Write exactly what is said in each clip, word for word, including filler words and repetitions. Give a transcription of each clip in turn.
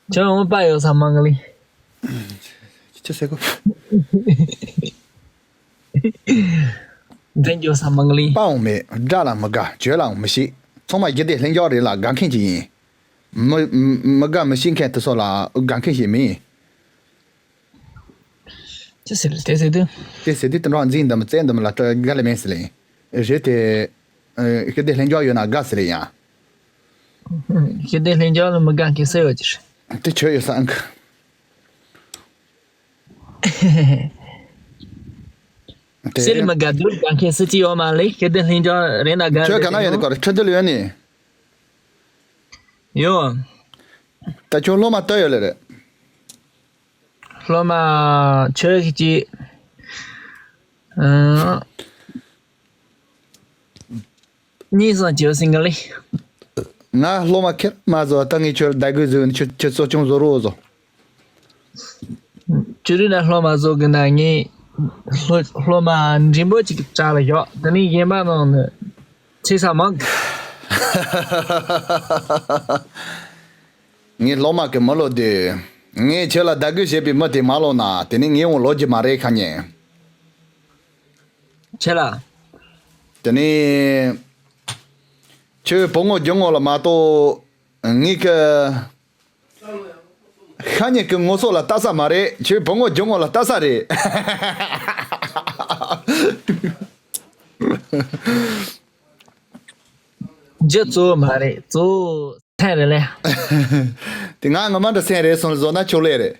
ཁྱོད་འོང་པ་ཡོད་ས་མང་གི་ལི། ཅི་ཟེར་གོ། འདྲེན་རྒྱུ་ས་མང་གི་ལི། པ་འོང་མེད། དགྲ་ལ་མི་དགའ། བྱོས་ལའང་མི་ཤིག། ཚང་མ་རྒྱུད་སྡེ་ལྷིང་འཇགས་རེད་ལ་དགའ་མཁན་ཅིག་ཡིན། མི་མི་དགའ་མི་ཤིག་མཁན་དེ་ཚོ་ལ་དགའ་མཁན་ཞིག་མིན། ཅི་ཟེར་དེ་ཟེར་དུས། དེ་ཟེར་དུས་དེ་འདྲ་འཛིན་འདི་མི་བཙན་འདི་མི་ལ་སྤྲོ་དགའ་ལེ་མེད་ཟེར་ལེ། རེད་དེ། ཨ། ཞི་བདེ་ལྷིང་འཇགས་ཡོད་ན་དགའ་ཟེར་ལེ་ཡང་། ཞི་བདེ་ལྷིང་འཇགས་ལ་མི་དགའ་མཁན་སུ་ཡོད་ཀྱི་རེད། དེ་ཁྱོད་ཡོད་ས་ཨང་། དེ། སུ་ལ་མི་དགའ་འདུག་དགའ་མཁན་སུ་གཅིག་ཡོད་མ་ལེ། ཞི་བདེ་ལྷིང་འཇགས་རེད་ན་དགའ་ཁྱོད་ག་ན་ཡོད་ནི་གོ་རེད། ཁྲི་འདུལ་ཡོད་ནི། ཡོད། ད་ཁྱོད་སློབ་མ་ལྟ་ཡོད་ལེ་རེད། སློབ་མ་ཁྱོད་ཀྱི་ཨ། གཉིས་སང་བཅུ་ཟིན་ག་ལེ། ང་སློབ་མ་ཁེར་མ་བཟོ། ད་ངས་ཁྱོད་ཟླ་དགུ་བཟོས་ནས་ཁྱོད་ཁྱོད་གསོ་སྐྱོང་བཟོ་རོགས་བཟོ། བཅུ་དྲུག་ན་སློབ་མ་བཟོ་གི་ན་ངས་སློ་སློབ་མ་འབྲིང་པོ་ཅིག་གྲ་ལ་ཞོག། དེ་ནས་གཞན་པ་ནང་ནས་ཚེ་ས་མང་། ངས་སློབ་མ་གི་མི་ལོ་དེ། ངས་ཁྱོད་ལ་ཟླ་དགུ་བྱས་པའི་མི་དེ་མ་ལོ་ན་དེ་ནས་ངས་འོང་ལོ་རྒྱུ་མ་རེད་ཁ་ཉན། ཁྱེད་ལ། དེ་ནས། ཁྱོད་བུ་ངོ་རྒྱུ་ངོ་ལ་མ་གཏོགས། ངས་ཀི། ཤ་ཉེ་གི་ངོ་སོ་ལ་ལྟ་ས་མ་རེད། ཁྱོད་བུ་ངོ་རྒྱུ་ངོ་ལ་ལྟ་ས་རེད། རྒྱུ་གཙོ་བོ་མ་རེད། གཙོ་བོ་སེམས་རེད་ལེ། དེ་ང་ངོ་མ་འདྲ་སེམས་རེད་སོང་བཟོ་ན་ཆོག་ལེ་རེད།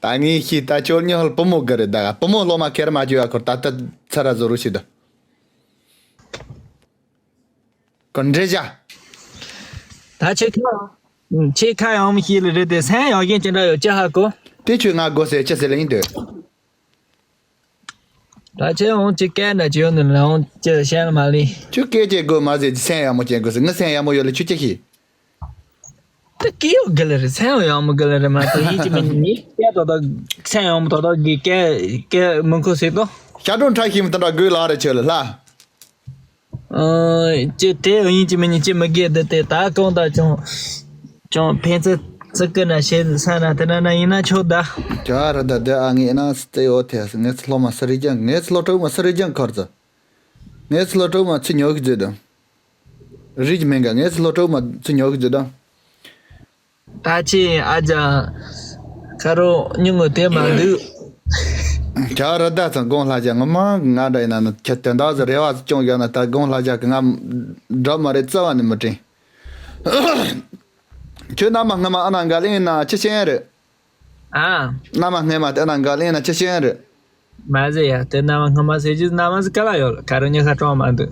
ད་ངས་ཤེས། ད་ཁྱོད་ཉི་ཧོལ་བུ་མོ་གི་རེད། ད་བུ་མོ་སློབ་མ་ཁེར་མ་བཅོས་ཡ་ཁོར་ད་ལྟ་ཚར་ར་བཟོ་རུ་ཤི་ད། གོ་འདྲེ་བྱ། ད་ཁྱེད་ཁ་ཁྱེད་ཁ་ཡང་མི་ཤེས་ལེ་རེད་དེ། སེམས་ཡག་གིན་ཅི་འདྲ་ཡོད་ཅི་ཧ་གོ། དེ་ཁྱོད་ང་དགོས་ཟེར་ཅི་ཟེར་ལེ་ཡིན་དུས། ད་ཁྱེད་འོང་ཅི་སྐད་འདྲ་ཅི་ཡོད་ནི་ལ་འོང་ཅི་བཤད་ལ་མ་ལི། ཁྱོད་སྐད་ཅིག་དགོས་མ་ཟེར། སེམས་ཡག་མོ་ཅན་དགོས་ཟེར། ངི་སེམས་ཡག་མོ་ཡོད་ལེ་ཁྱོད་ཅི་ཤེས། ད་སྐད་ཡོད་གི་ལེ་རེད། སེམས་ཡག་མོ་གི་ལེ་རེད་མ་གཏོགས་ཡིན་གཅིག་མིན་གཉིས་སྐད་ཏོག་ཏོག་སེམས་ཡག་མོ་ཏོག་ཏོག་གི་སྐད་སྐད་མི་མཁོ་ཟེར་ཏོ། ཤ་གྲོང་ཁྲ་ཤིང་མི་དེ་འདྲ་དགོས་ལ་རེ་ཆོད་ལ་ལ། ཨ་ཅི་དེ་ཡིན་གཅིག་མིན་གཉིས་ཅི་མི་དགོས་འདི་དེ་ད་གང་ལྟར་ཀྱང་ཀྱང་ཕན་ཚུན་ཚུགས་ཀྱི་ན་བྱེད་ས་ན་དེ་ན་ན་ཡིན་ན་ཆོག་ད། ཅ་ར་ད་དེ་ཨ་ངས་ན་སྟེ་ཡོད་དེ་ངས་སློབ་མ་སུ་རེད་ཀྱང་ངས་སློབ་ཕྲུག་མ་སུ་རེད་ཀྱང་ཁར་ཚ། ངས་སློབ་ཕྲུག་མ་ཚུ་ཉོ་གི་མཛད་དང་། རིགས་མེད་ག་ངས་སློབ་ཕྲུག་མ་ཚུ་ཉོ་གི་མཛད་དང་། ད་ཅི་ཨ་ཅག་ཁ་རོ་ཉུང་ངུ་དེ་མ་འདུག་ཁྱ་ར་ད་ཚང་དགོང་ལྷ་ཅག་ང་མ་ང་འདྲ་ཡིན་ན་ཁྱ་དོན་དག་ཟེར་རེ་བ་སྐྱོང་ཡོད་ན་ད་དགོང་ལྷ་ཅག་གི་ང་འགྲོ་མ་རེད་རྩ་བ་ནས་མི་དྲན། ཁྱོད་མནའ་མ་སྔ་མ་ཨ་ན་འགའ་ལེན་ན་ཅི་ཤེས་རེད། ཨ། མནའ་མ་སྔ་མ་དེ་ཨ་ན་འགའ་ལེན་ན་ཅི་ཤེས་རེད། མ་ཟེར་ཡ། དེ་མནའ་མ་སྔ་མ་ཟེར་གྱི་མནའ་མ་ཟེར་ག་ལ་ཡོད། ཁ་རོ་ཉི་ཁ་གྲོང་མ་འདུག་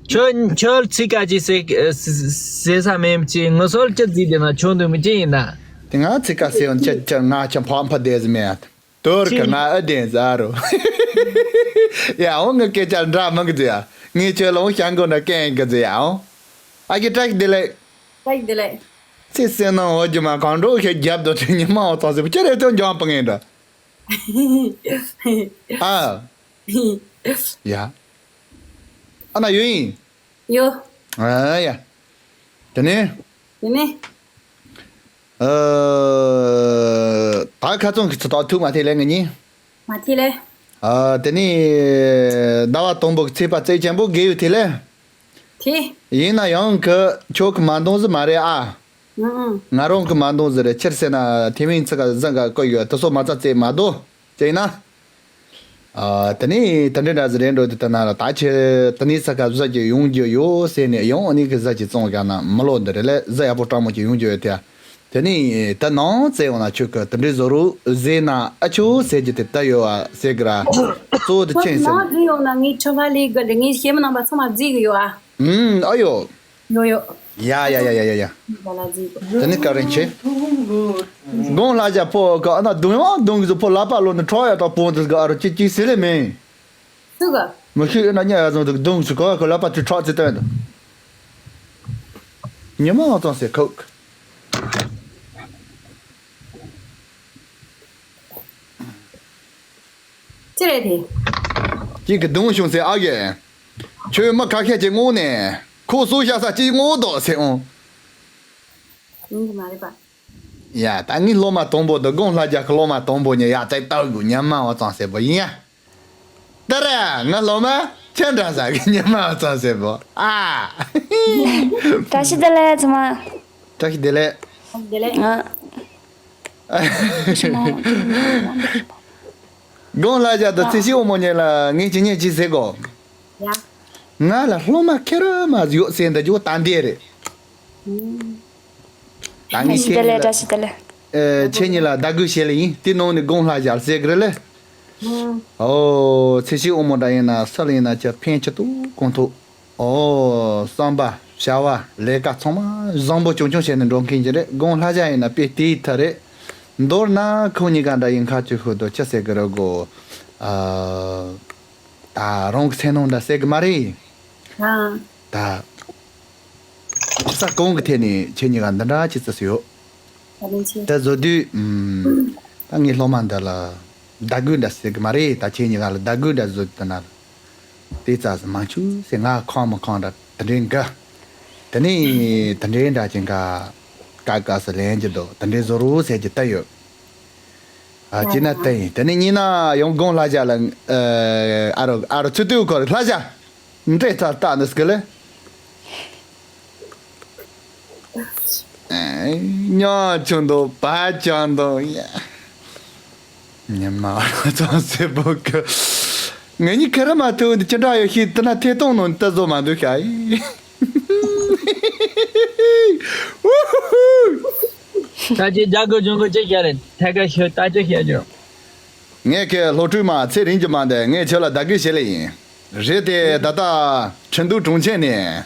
ཁྱོད་ཁྱོད་ཚིག་ཀ་ཅི་ཟེར་ཟེར་ས་མེད་ཅི་ངུ་སོལ་ཅི་ཟིག་དེ་ན་ཁྱོད་འདུག་མི་ཅི་ཡིན་ན། དེ་ང་ཚིག་ཀ་ཟེར་ཡོང་ཁྱེད་ཁྱེད་ང་ཁྱེད་ཕམ་ཕ་དེ་ཟེར་མེད། དོར་ཁ་ང་ཨ་དེན་ཟ་རོ། ཡ་འོ་ངི་སྐད་ཆ་འདྲ་མང་གི་ཟེར་ཡ། ངས་ཁྱོད་ལ་འོ་ཞང་གོ་འདྲ་སྐད་ཡིན་གི་ཟེར་ཡ་འོ། ཨ་ཀྱི་བཀྲ་ཤིས་བདེ་ལེགས། བཀྲ་ཤིས་བདེ་ལེགས། ཚེ་བསོད་ནམས་འོ་རྒྱུ་མ་གང་འགྲོ་ཁྱེད་རྒྱབ་དོ་ཁྱེད་ཉི་མ་འོ་ཚོགས་ཟེར་བུ་ཁྱེད་རེ་ཐོན་འཇོང་པ་ངེས་འདྲ། ཨ། ཡ། ཨ་ན་ཡོད་ཡིན། ཡོད། ཨ་ཡ། དེ་ནས། དེ་ནས། ཨ། ད་ཁ་ཚོན་གྱི་ཚོ་ཐུག་མ་ཐེ་ལེ་ང་གཉིས། མ་ཐེ་ལེ། ཨ། དེ་ནས་ཟླ་བ་དང་པོ་གི་ཚེས་པ་ཚེས་ཆེན་པོ་དགེ་ཡོད་ཐེ་ལེ། ཐེ། ཡིན་ན་ཡང་གི་ཁྱོད་ཀྱི་མ་འདང་ཟི་མ་རེད་ཨ། ཨང་ཨང་། ང་རང་གི་མ་འདང་ཟི་རེད། ཆི་རེད་ཟེར་ན་ཐེ་མིན་ཚིག་ག་ཟང་ག་བཀོད་ཡོད་དེ་སོ་མ་ཚ་ཚེ་མ་དོ་ཅེ་ན། ཨ། དེ་ནས་དེ་འདྲ་འདྲ་ཟི་རེད་འགྲོ་དེ་ལྟ་ན་ལ་ད་ཆེ་དེ་ནས་ས་ཀ་བཟའ་གི་ཡོང་རྒྱུ་ཡོད་ཟེར་ནས་ཡང་ཨ་ནི་གི་བཟའ་གི་བཙོང་བཞག་ན་མི་ལོ་འདི་རེད་ལེ། བཟའ་ཡག་པོ་སྤྲང་མོ་གི་ཡོང་རྒྱུ་ཡོད་དེ། དེ་ནས་ད་ནང་བཙལ་ཡོང་ན་ཁྱོད་ཀྱི་དེ་འདྲའི་བཟོ་རུ་ཟེར་ན་ཨ་ཆོ་ཟེར་གྱི་དེ་ད་ཡོད་ཨ་ཟེར་གི་ར། གཙོ་བོ་དེ་ཁྱོད་ཁྱེད་ཟེར་ནང་ན། བརྫིས་ཡོང་ན་ངའི་ཁྲི་ཕ་ལི་གི་ལི་ངའི་སྐྱེས་མ་རྣམ་པ་ཚང་མ་བརྫིས་གི་ཡོད་ཨ། ཨུམ་ཨ་ཡོ། ཡོ་ཡོ། ཡ་ཡ་ཡ་ཡ་ཡ་ཡ། ཡ་ལ་ཟིག་དེ་ནི་བཀའ་དྲིན་ཆེ། དགོང་ལ་ཇ་ཕོ་ག་ཨ་ན་དུང་ཡང་དུང་གི་ཕོ་ལ་པ་ལོ་ནི་ཁྲོ་ཡ་དང་པོ་འདི་ག་ཨ་རུ་ཅི་ཅི་སི་ལེ་མེ། སུ་ག་མི་ཤི་ཨ་ན་ཉ་ཡ་ཟོང་དུ་དུང་སུ་ག་ག་ལ་པ་ཏི་ཁྲོ་ཅི་ཏན་དུ། ཉི་མ་ཨ་ཙང་སེ་ཁོག་ཅི་རེད་དེ། ཅི་གི་དུང་བྱུང་སེ་ཨ་གེ། ཁྱོད་མི་ཁ་ཤས་ཀྱི་ངོ་ནས། ཁོ་སོ་ཤ་ས་ཅི་ངོ་དོག་སེ་འོང་། ཡིན་གྱི་མ་རེད་པ། ཡ་ད་ངའི་སློབ་མ་དང་པོ་དང་དགོང་ལྷ་རྒྱལ་གྱི་སློབ་མ་དང་པོ་ཉིད་ཡ་ཙེ་ཏའུ་གུ་ཉི་མ་བ་ཙང་སེ་བོ་ཡིན་ཡ། ཏེ་རེ་ང་སློབ་མ་ཁྱེད་འདྲ་ཟ་གི་ཉི་མ་བ་ཙང་སེ་བོ་ཨ། བཀྲ་ཤིས་བདེ་ལེགས་ཚང་མ། བཀྲ་ཤིས་བདེ་ལེགས། བདེ་ལེགས། ཨ། དགོང་ལྷ་རྒྱལ་དང་ཚེ་ཤི་དབང་མོ་ཉིད་ལ་ངས་ཅི་ཉེས་ཅི་ཟེར་གོ། ཡ། ང་ལ་སློབ་མ་ཁེ་ར་མ་ཡོད་ཟེར་འདི་ཇོ་ད་འདི་རེད། ད་ངས་ཁྱེད་གཉིས་ལ་བཀྲ་ཤིས་བདེ་ལེགས། ཨེ་ཁྱེད་གཉིས་ལ་བརྡ་སྐུལ་བྱེད་ལེ་ཡིན། དེ་ནང་ནས་དགོང་ལྷ་རྒྱལ་ཟེར་གི་རེད་ལེ། ཨོ་ཚེ་ཤི་དབང་མོ་འདྲ་ཡིན་ན་སུ་ལ་ཡིན་ན་ཁྱེད་ཕན་ཆེ་ཏོ་གང་ཐུབ། ཨོ་བསམ་པ་བྱ་བ་ལས་ཀ་ཚང་མ་བཟང་པོ་ཆུང་ཆུང་བྱས་ནས་འགྲོ་མཁན་ཅིག་རེད། དགོང་ལྷ་རྒྱལ་ཡིན་ན་དཔེ་དེའི་ཐད་རེད། མདོར་ན་ཁོང་གཉིས་ཀ་འདྲ་ཡིན་ཁ་ཆུ་ཤོད་དོ་ཅི་ཟེར་གི་རེད་གོ། ཨ། ད་རང་གི་སེམས་ནང་འདྲ་ཟེར་གི་མ་རེད། ཨ། ད། ཅི་ས་གང་གི་ཐད་ནས་ཁྱེད་གཉིས་ཀ་འདི་འདྲ་ཅི་ཙི་ཡོད། ད་ལན་ཆེ། ད་བཟོ་དུས་ཨམ། ད་ངའི་སློབ་མ་འདི་ལ་བརྡ་སྐུལ་འདྲ་ཟེར་གི་མ་རེད། ད་ཁྱེད་གཉིས་ཀ་ལ་བརྡ་སྐུལ་འདྲ་བཟོ་དུས་ན་དེ་ཙ་ཟིག་མང་ཆུ་ཟེར་ང་ཁོང་མི་ཁོང་འདྲ་དེ་འདྲའི་འགའ། དེ་ནས་དེ་འདྲའི་འདྲ་ཅིག་འགའ་ཀ་ཀ་སི་ལན་གྱི་འདུག་དེ་འདྲའི་བཟོ་རོགས་ཟེར་གྱི་ད་ཡོད། ཨ་ཅི་ན་ལྟ་ཡིན། དེ་ནས་གཉིས་ན་ཡང་དགོང་ལྷ་རྒྱལ་ལ་ཨ་ཨ་རོ་ཨ་རོ་ཚུ་ཏུ་ཁོ་ལྷ་རྒྱལ་འདྲེ་ཚ་ལྟ་ནི་སྐུ་ལེ། ཉ་ཆུང་དོ་བ་ཆང་དོ་ཡ། ཉི་མ་ར་ཙང་སེ་བོ་ཀི། ངེད་གཉིས་ཁེ་ར་མ་ཐུག་འདི་ཅི་འདྲ་ཡོད་ཤི་དེ་ན་ཐེ་གཏོང་ནོ་ད་བཟོ་མ་འདུག་ཤ་ཡི། ད་ཅི་རྒྱ་གོ་ཇོང་གོ་ཅི་བྱ་རེད་ཐད་ཀ་ཤོད་ད་ཅི་བྱ་རྒྱུ། ངས་ཁྱེད་སློབ་ཕྲུག་མ་ཚེ་རིང་གི་མ་འདས་ངས་ཁྱོད་ལ་བརྡ་སྐུལ་བྱེད་ལེ་ཡིན། རེད་དེ་ད་ལྟ་ཁྲིན་ཏུའུ་གྲོང་ཁྱེར་ནས་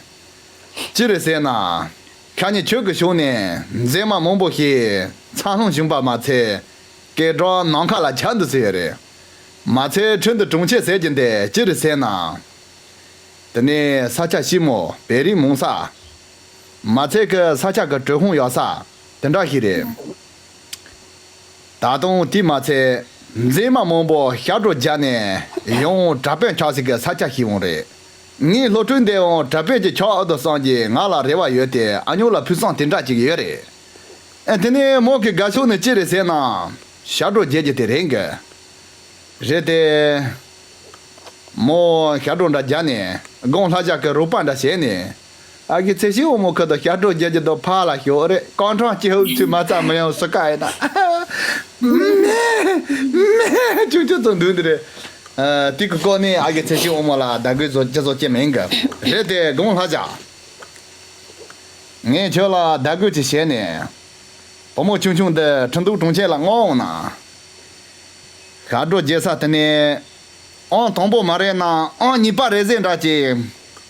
ཅི་རེད་ཟེར་ན། ཁ་ཉིན་ཁྱོད་ཀྱི་ཕྱོགས་ནས་མཛེས་མ་མང་པོ་ཞིག་འཚར་ལོངས་བྱུང་པ་མ་ཚད་སྐད་གྲགས་ནམ་མཁའ་ལ་ཁྱབ་འདུག་ཟེར་རེད། མ་ཚད་ཁྲིན་ཏུའུ་གྲོང་ཁྱེར་ཟེར་གྱི་འདི་ཅི་རེད་ཟེར་ན། དེ་ནས་ས་ཆ་ཞིབ་མོ་བེ་རི་མང་ས། མ་ཚད་ཀྱི་ས་ཆ་གི་དྲོད་ཁོང་ཡག་ས། དེ་འདྲ་ཞིག་རེད། ད་དུང་དེ་མ་ཚད་མཛེས་མ་མང་པོ་ཞབས་བྲོ་རྒྱག་ནས་ཡང་དྲ་དཔོན་ཆགས་སྲིད་ཀྱི་ས་ཆ་ཞིག་འོང་རེད། ངའི་སློབ་ཕྲུག་འདི་འང་དྲ་དཔོན་གྱི་ཆགས་ཨ་དོ་བསམ་གྱིས་ང་ལ་རེ་བ་ཡོད་དེ་ཨ་ཉོ་ལ་ཕུགས་བསམ་དེ་འདྲ་ཅིག་ཡོད་རེད། ཨ་དེ་ནས་མོ་གི་དགའ་ཕྱོགས་ནི་ཅི་རེད་ཟེར་ན། ཞབས་བྲོ་རྒྱག་རྒྱུ་དེ་རེད་གི། རེད་དེ། མོ་ཞབས་བྲོ་འདྲ་རྒྱག་ནས་དགོང་ལྷ་རྒྱལ་གི་རོགས་པ་འདྲ་བྱས་ནས། ཨ་གི་ཚེ་ཤི་འོ་མོ་ཁུ་དོ་ཞབས་བྲོ་རྒྱག་རྒྱུ་དོ་ཕ་ལ་ཞོག་རེད་ཀང་ཁྲང་སྐྱེ་ཧུ་ཚུ་མ་ཙ་མི་ཡོང་སུ་ཀ་ཡིན་ན། མེ་མེ་ཆུང་ཆུང་ཚོ་འདུག་འདི་རེད། ཨ་དེ་གི་སྐོར་ནས་ཨ་གི་ཚེ་ཤི་འོ་མོ་ལ་བརྡ་སྐུལ་བཟོ་ཅི་བཟོ་ཅི་མིན་གི། རེད་དེ་དགོང་ལྷ་རྒྱལ། ངས་ཁྱོད་ལ་བརྡ་སྐུལ་ཅིག་བྱས་ནས། བུ་མོ་ཆུང་ཆུང་འདི་ཁྲིན་ཏུའུ་གྲོང་ཁྱེར་ལ་མངགས་འོང་ན། ཞབས་བྲོ་རྒྱག་ས་དེ་ནས་ཨང་དང་པོ་མ་རེད་ན་ཨང་གཉིས་པ་རེད་ཟེར་འདྲ་ཅིག་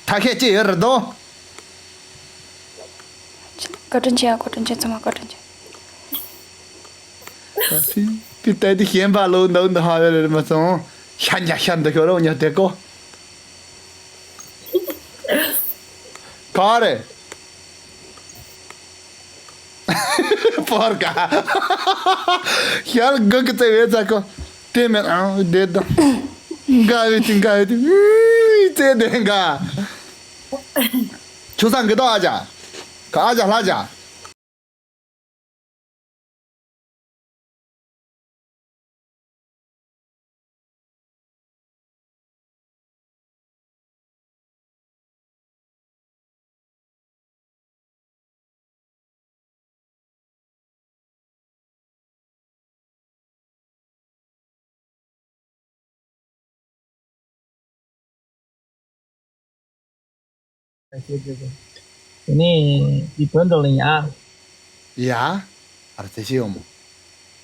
ཐ་ཤལ་ཅིག་ཡོད་རེད་དོ། བཀའ་དྲིན་ཆེ་ཨ། བཀའ་དྲིན་ཆེ། ཚང་མ་བཀའ་དྲིན་ཆེ། ཏི་ཏའི་ཏི་ཞེན་པ་ལོ་འདུག་འདུག་ཧ་ཡོད་རེད་མ་སོང་། ཤ་ཉ་ཤ་འདི་ཤོར་འོ་ཉ་དེ་ཀོ། ག་རེ། ཕོར་ཀ་ཤར་གི་གི་ཙེ་བེ་ཙ་ཀོ། དེ་མེད་ཨང་དེ་དང་། འགའ་བེ་ཏི་འགའ་བེ་ཏི་ཙེ་དེ་འགའ། ཆུ་སང་གི་དོ་ཨ་ཅག་ཨ་ཅག་ལྷ་ཅག་དེ་ནས་འདི་བོད་འགྲོ་ལེ་ཡ། ཡ། ཨ་ར་ཚེ་ཤི་ཡོ་མོ།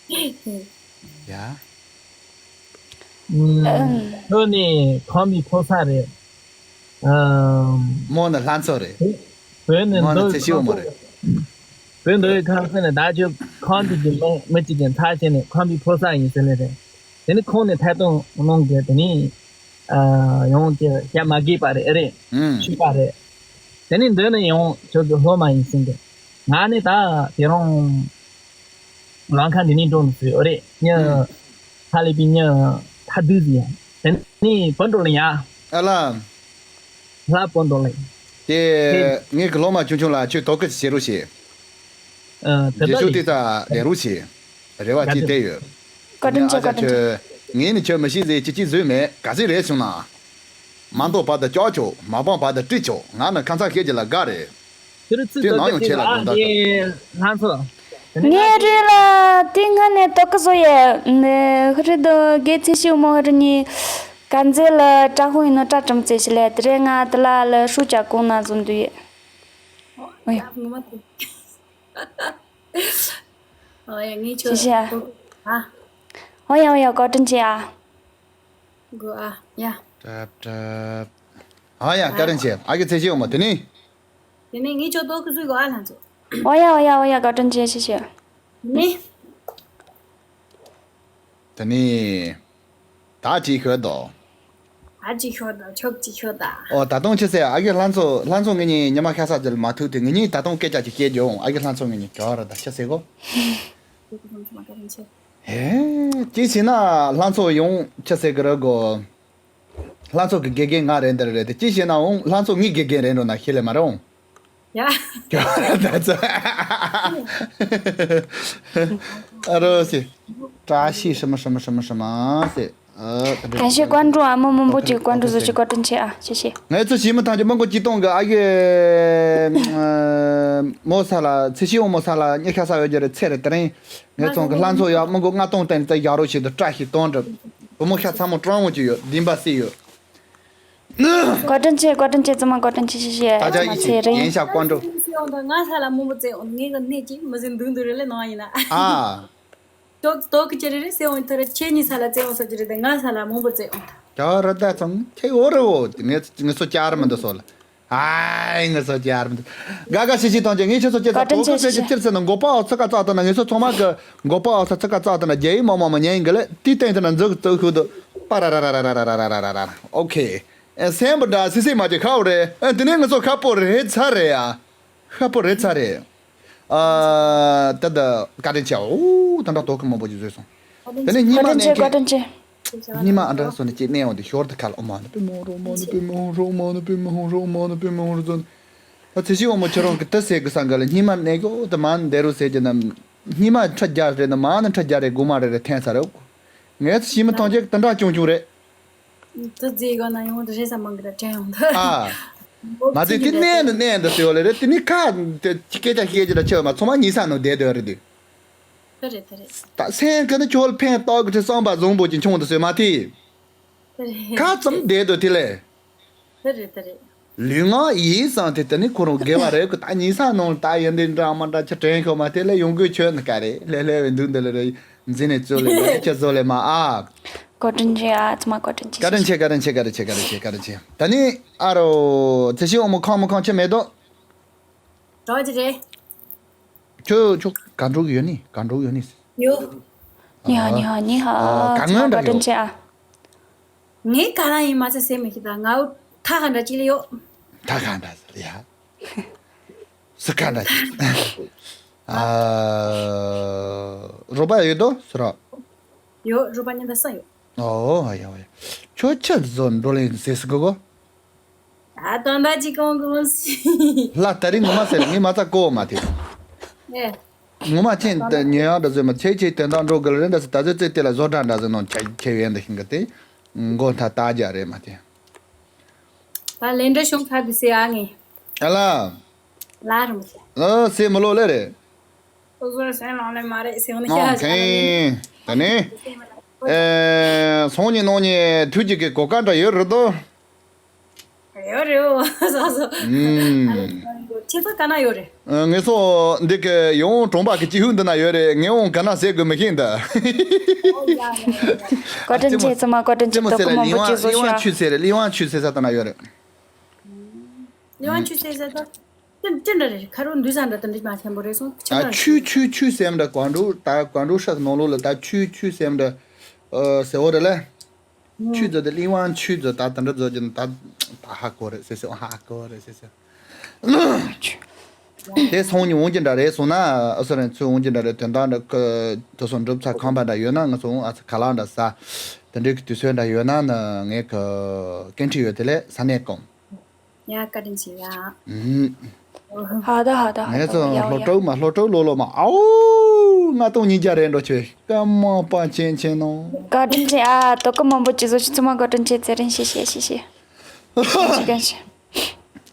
ཡ། ཁྱོད་ནི་ཁམས་པའི་ཕོ་གསར་རེད། ཨམ། མོ་ནི་ལྷ་མཚོ་རེད། བོད་ནི་མོ་ནི་འདོད་ཚེ་ཤི་ཡོ་མོ་རེད། བོད་འདོད་ཁམས་ཟེར་ནས་ད་ཁྱོད་ཁམས་དེ་གི་མི་མི་གཅིག་གི་མཐའ་བྱས་ནས་ཁམས་པའི་ཕོ་གསར་ཡིན་ཟེར་ལེ་རེད། དེ་ནི་ཁོང་ནས་ཐད་གཏོང་གནང་གི་དེ་ནི་ཨ་ཡོང་གི་བཤད་མ་དགོས་པ་རེད་ཨེ་རེད། ཨུམ། ཤུགས་པ་རེད། དེ་ནི་འདི་ནི་ཡང་ཁྱོད་ཀྱི་སློབ་མ་ཡིན་ཟིན་གི། ང་ནི་ད་དེ་རིང་ལམ་ཁ་འདི་ནས་འགྲོ་ནི་ཟིག་ཨེ་རེད། མྱི་ཨུམ། ཧ་ལས་པའི་མྱི་ཐ་དུས་ཟིག་ཡ། དེ་ནི་བུ་འགྲོ་ལེ་ཡ། ཨ་ལ། ལྷ་བུ་འགྲོ་ལེ། དེ་ངའི་གི་སློབ་མ་ཆུང་ཆུང་ལ་ཁྱོད་དོ་ཁུར་བྱེད་རོགས་བྱེད། ཨ་དེ་རྗེས་ཕྱོགས་དེ་ད་ལས་རོགས་བྱེད། རེ་བ་ཅིག་བསྟན་ཡོད། བཀའ་དྲིན་ཆེ། ཨ་ཅག་བཀའ་དྲིན་ཆེ། ཁྱོད་ངས་ནི་ཁྱོད་མི་ཤེས་ཟེར་ཅི་ཅི་བཟོས་མེད། ག་ཚོད་རེད་བྱུང་ན། མ་འདོད་པ་དང་སྐྱོ་ཆོག་མ་སྤངས་པ་དང་སྤྲིག་ཆོག་ང་ནི་ཁ་མཚར་ཤེས་ཀྱི་ལ་དགའ་རེད། དེ་རུ་ཚུལ་དེ་ནང་ཡོང་ཆེ་ལ་དགོངས་དག་ཞུ། ལྷ་མཚོ། ངའི་རེད་ལ་དེ་སྔ་ནས་དོ་ཁུར་བཟོ་ཡས། ཧུ་རི་དོ་དགེ་ཚེ་ཤི་མོ་ཧུ་རི་གཉིས། ག་འཛེ་ལ་བཀྲ་ཧོ་ཡིན་ནོ་བཀྲ་ཀྲམ་ཙེ་ཞི་ལས་དེ་རེད། ང་དེ་ལ་ལ་ཧྲུ་ཅག་གོང་ན་བཟོ་འདུག་ཡས། ཨོ་ཡ། ངོ་མ་དེ། ཨོ་ཡ་ངས་ཁྱོད་ཞི་ཞི་ཨ། ཨ། ཨོ་ཡ་ཨོ་ཡ་བཀའ་དྲིན་ཆེ་ཨ། གོ་ཨ་ཡ། ཏྲབ་ཏྲབ། ཨ་ཡ་བཀའ་དྲིན་ཆེ། ཨ་གི་ཚེ་ཤི་འོ་མ་དེ་ནི། དེ་ནས་ངས་ཁྱོད་ལྟོ་གི་ཟུག་གོ་ཨ་ལྷན་ཚོ། ཨོ་ཡ་ཨོ་ཡ་ཨོ་ཡ་བཀའ་དྲིན་ཆེ་ཞུ་ཞུ། ནི། དེ་ནི། ད་ཅི་ཤོད་དོ། ད་ཅི་ཤོད་དོ་ཆོབ་ཅི་ཤོད་ད། ཨོ་ད་དུང་ཅི་ཟེར་ཨ་གི་ལྷན་ཚོ་ལྷན་ཚོ་ངེད་གཉིས་ཉི་མ་ཤ་ས་ཅིག་མ་ཐུག་དུས་ངེད་གཉིས་ད་དུང་སྐད་ཆ་ཅིག་བཤད་རྒྱུ་འོང་ཨ་གི་ལྷན་ཚོ་ངེད་གཉིས་ག་ར་ད་ཅི་ཟེར་གོ། ཧེ། ཅི་ཟེར་ན་ལྷན་ཚོ་ཡོང་ཅི་ཟེར་གི་རེད་གོ། ལྷན་ཚོགས་ཀྱི་དགེ་རྒན་ང་རེད་འདིར་རེད་དེ་ཅི་བྱས་ན་འོང་ལྷན་ཚོགས་ངའི་དགེ་རྒན་རེད་འགྲོ་ན་ཤེས་ལེ་མ་རེད་འོང་། ཡ། ད་ཚོ། ཨ་རོ་སི། བཀྲ་ཤིས་ཧྲི་མ་ཧྲི་མ་ཧྲི་མ་ཧྲི་མ་སི། ཨ། ག་ཤེད་ཀོན་ཀྲུ་ཨ་མོ་མོན་པོ་ཅིག་ཀོན་ཀྲུ་བཟོ་ཅིག་བཀའ་དྲིན་ཆེ་ཨ་ཤེ་ཤེ། ངས་ཚོ་ཞི་མི་ཐང་ཅིག་མི་མགོ་ཅི་གཏོང་གི་ཨ་གི། མོ་ས་ལ་ཚེ་ཤི་འོང་མོ་ས་ལ་ཉི་ཤ་ས་ཡོད་རྒྱུ་རེད་ཚེ་རེད་དེ་རིང་། ངས་ཚོང་གི་ལྷན་ཚོགས་ཡག་མི་འགོ་ལྔ་སྟོང་བཏང་ནས་ཡག་རོགས་བྱེད་དུ་བཀྲ་ཤིས་གཏོང་གྲབས། བུ་མོ་ཤ་ཚ་མོ་སྤྲང་མོ་ཅིག་ཡོད་བདེན་པ་སྲིད་ཡོད། བཀའ་དྲིན་ཆེ་བཀའ་དྲིན་ཆེ་ཙི་མ་བཀའ་དྲིན་ཆེ་ཞེ་ཞེ་ད་ཅག་ཙི་མ་ཡིད་ཆེས་ཚེ་རིང་ཡན་ཤག་བཀའ་འགྲོ། ང་ས་ལ་མང་པོ་བཙལ་འོང་ངས་གི་གནས་ཀྱི་མི་ཟིན་འདུག་འདུག་རེ་ལེ་ནང་ཡིན་ན། ཨ། ཏོག་ཏོག་གི་ཅི་རེ་རེ་ཟེར་འོང་ཐོ་རེ་ཁྱེད་གཉིས་ས་ལ་བཙལ་འོང་ས་ཅི་རེ་དེ་ང་ས་ལ་མང་པོ་བཙལ་འོང་ད། ད་ར་ད་ཙང་ཁྱེད་འོ་རེ་འོ་ངས་ངས་སོ་བཅར་མི་འདུག་སོ་ལ། ཨའི་ངེད་ཚོ་རྒྱལ་རབས་འདི། དགའ་དགའ་ཤིག་ཤིག་གཏོང་རྒྱུ་ངེད་ཆོ་ཚོ་སྐྱེ་ས་བཀའ་དྲིན་ཆེ་དོ་ཁུར་ཆེ་ཆེ་ཆེ་ཆེར་ཟེར་ན་མགོ་པ་འོག་ཚུགས་ཀ་བཙག་བཏང་ན་ངེད་ཚོ་ཚང་མ་གི་མགོ་པ་འོག་ཚུགས་ཚུགས་ཀ་བཙག་བཏང་ན་རྒྱ་ཡིག་མང་མང་མང་ཉན་ཡིན་གི་ལེ་དེའི་སྟེང་དུ་ན་འཛུགས་བཙུགས་ཤུགས་དུ་པ་ར་ར་ར་ར་ཨོ་ཁེ། ཨེ་སེམས་པ་འདྲ་སི་སི་མ་གི་ཁ་བོ་རེད། ཨེ་དེ་ནས་ངེད་ཚོ་ཁ་པོ་རེད་ཚར་རེད་ཡ། ཁ་པོ་རེད་ཚར་རེད། ཨ། ད་ད་བཀའ་དྲིན་ཆེ། ཨོ་ད་འདྲ་དོ་ཁུར་མང་པོ་ཅིག་བཟོས་སོང་། དེ་ནས་ཉི་མ་བཀའ་དྲིན་ཆེ་ནས་བཀའ་དྲིན་ཆེ། ཉི་མ་ཨ་འདྲ་སོང་ནས་ཅིག་གནས་འོང་དུས་ཞོར་དུ་ཁ་ལ་ཨོ་མ་ནི་པི་མོ་རོ་མ་ནི་པི་མོ་རོ་མ་ནི་པི་མོ་རོ་མ་ནི་པི་མོ་རོ་ཙོ། ད་ཚེ་ཤི་འོ་མོ་ཁྱོད་རང་གི་དེ་ཟེར་གི་སང་ག་ལ་ཉི་མ་གནས་གི་ཨོ་ད་མ་ནི་འདེ་རུ་ཟེར་གྱི་ན། ཉི་མ་ཁྲ་རྒྱ་རེད་ན་མ་ནི་ཁྲ་རྒྱ་རེད་དགུ་མ་རེད་རེད་འཐེན་ས་རེད། ངས་ཚེ་ཤི་མི་ཐང་ཅིག་དེ་འདྲ་ཅུང་ཅུང་རེད། དུ་རྫས་གོ་ན་ཡོང་དུ་རེ་ས་མང་གི་ད་དྲན་ཡོང་དུ། ཨ། མ་ཚད་དེ་གནས་ནི་གནས་འདི་ཟེར་བ་ལེ་རེད་དེ་ནི་ཁ་དེ་སྐད་ཆ་བཤད་ཀྱི་ད་ཆེ་བ་མ་ཚང་མ་ཉི་ས་ནང་བསྡད་སྡོད་རེད་དེ། དེ་རེད་དེ་རེད། ད་སེམས་ཀྱི་ནི་ཁྱོད་ཕན་ཐོགས་ཀྱི་བསམ་པ་བཟང་པོ་ཅིག་བྱུང་དུ་ཟེར་མ་དེ། དེ་རེད། ཁ་ཙམ་བསྡད་སྡོད་དེ་ལེ། དེ་རེད་དེ་རེད། ལུས་ངག་ཡིད་གསུམ་དེ་དེ་ནི་ཁོ་རང་དགེ་བ་རེད་གི་ད་ཉི་ས་ནང་ད་ཡིན་འདི་འདྲ་མ་འདྲ་ཆ་དྲན་ཤོག་མ་དེ་ལས་ཡོང་དགོས་ཆོད་ནི་ག་རེད་ལེ་ལེ་བའི་འདུག་འདི་ལེ་རེད་འཛིན་ནས་བཙོ་ལེ་ལེ་ཁྱེད་བཟོ་ལེ་མ་ཨ། བཀའ་དྲིན་ཆེ་ཨ་ཚང་མ་བཀའ་དྲིན་ཆེ། བཀའ་དྲིན་ཆེ་བཀའ་དྲིན་ཆེ་བཀའ་དྲིན་ཆེ་བཀའ་དྲིན་ཆེ་བཀའ་དྲིན་ཆེ། ད་ནི་ཨ་རོ་ཚེ་ཤི་འོ་མོ་ཁང་མོ་ཁང་ཆེ་མེད་དོ། རོགས་ཀྱི་རེད། ཁྱོད་ཁྱོད་ག་འགྲོ་གི་ཡོད་ནི་ག་འགྲོ་གི་ཡོད་ནི། ཡོ། ནི་ཧ་ནི་ཧ་ནི་ཧ། ཨ། ག་ཚང་མ་ངོས་འདྲ་བཀའ་དྲིན་ཡོད། ཆེ་ཨ། ངས་ག་རང་ཡིན་མ་ཚད་སེམས་མི་ཤེས་ད་ང་འུ་ཐག་ག་འདྲ་ཅིག་ལ་ཡོད། ཐག་ག་འདྲ་ཟེར་ཡ། སུ་ག་འདྲ་ཅིག་ཨ། རོགས་པ་ཡོད་དོ་སུ་ར། ཡོད་རོགས་པ་ཉི་ཟླ་གསུམ་ཡོད། ཨོ་ཧ་ཡ་ཧ་ཡ། ཁྱོད་ཁྱེད་ཚོ་འགྲོ་ལེན་ཟེར་སི་གོ་གོ། ད་དོན་དག་ཅིག་གོང་གི་མི་སྲིད། ལ་ད་རིང་ངོ་མ་ཟེར་ངས་མ་རྩ་གོ་མ་ཐེ། ཨེ། ངོ་མ་ཅན་དུ་ཉེ་ཡང་འདྲ་ཟེར་མ་ཆེ་ཆེ་དོན་དག་འགྲོ་དགོས་ལ་རེད་འདྲ་ཟེར་ད་ཟེར་ཙེ་དེ་ལ་བཟོ་འདྲ་འདྲ་ཟེར་ནང་ཆ་ཆེ་བའི་འདི་ཤིང་གི་དེ། མགོ་མཐའ་ལྟ་རྒྱ་རེད་མ་ཐེ། ད་ལན་འདྲ་བྱུང་ཁ་གི་སེ་ཨ་ངས། ཨ་ལ། ལ་རུ་མི་ཤེས། ཨ་སེ་མི་ལོ་ལེ་རེད། སོ་སོའི་སེམས་ནང་ལས་མ་རེད་ཟེར་ནས་ཨོ་ཤ་ཤ་ཁེ། ད་ནི། ཨེ། སང་ཉིན་གནངས་ཉིན་དུས་གཅིག་གི་གོ་སྐབས་འདྲ་ཡོད་རེད་དོ། ཡོད་རེད་འོ། སོ་སོ། ཨུམ། ཁྱེད་ཚོ་ག་ན་ཡོད་རེད། ཨ། ངེད་ཚོ་འདི་གི་ཡང་གྲོང་པ་གི་སྤྱི་ཧུད་འདི་ན་ཡོད་རེད། ངས་འོང་ག་ན་ཟེར་དགོས་མི་ཤེས་འདི། ཨོ་ཡ་ཡ་ཡ། བཀའ་དྲིན་ཆེ་ཙི་མ་བཀའ་དྲིན་ཆེ། ལྟོ་གོ་མང་པོ་ཅིག་བཟོ་ཤོག་ཨ། ལི་ཝང་ཆུ་ཟེར་རེད། ལི་ཝང་ཆུ་ཟེར་ས་དེ་ན་ཡོད་རེད། ལི་ཝང་ཆུ་ཟེར་ས་ད། ཅི་ཅི་འདྲ་རེད། ཁ་རོ་འདུས་ས་འདྲ་དེ་འདྲ་མ་ཆེན་པོ་རེད་སོང་། ཆི་ཨ་མ་ཆུ་ཆུ་ཆུ་ཟེར་འདྲ་ཀོང་ཀྲུག་ད་ཀོང་ཀྲུག་ཧྲག་ནང་ལོགས་ལ་ད་ཆུ་ཆུ་ཟེར་འདྲ། ཨ་ཟེར་བ་རེད་ལ། ཆུ་ཟེར་དེ་ལི་ཝང་ཆུ་ཟེར་ད་དེ་འདྲ་ཟེར་གྱི་ད་ད་ཧ་གོ་རེད་ཟེར་ཟེར་ཧ་གོ་རེད་ཟེར་ཟེར། དེ་སང་ཉིན་འོང་གྱི་འདྲ་རེད་སོང་ན་ཨ་སོ་རེད་ཚུར་འོང་གྱི་འདྲ་རེད། དོན་དག་འདྲ་ཀ་དེ་སོང་འགྲུབ་ཚ་ཁང་པ་འདྲ་ཡོད་ན་ང་ཚོ་འོང་ཨ་ཚ་ཁ་ལག་འདྲ་ཟ། དེ་འདྲའི་གི་དུས་ཚོད་འདྲ་ཡོད་ན་ནི་ངས་གི་སྐད་འཕྲིན་ཡོད་དེ་ལས་ས་གནས་གང་། ཡ་བཀའ་དྲིན་ཆེ་ཡ། ཨུམ།好的，好的，好的，ངས་ཚོ་我要，我要。སློབ་གྲོགས་མ་སློབ་གྲོགས་ལོ་ལོ་མ་ཨའོ། ང་དང་ཉིན་རྒྱ་རེད་འགྲོ་ཆོས་སྐར་མ་པ་ཆེན་ཆེན་ནོ། བཀའ་དྲིན་ཆེ་ཨ། དོ་ཀི་མང་པོ་ཅི་བཟོ་ཤི་ཚང་མ་བཀའ་དྲིན་ཆེ། ཚེ་རིང་ཤི་ཤི་ཤི་ཤི། བཀའ་དྲིན་ཆེ།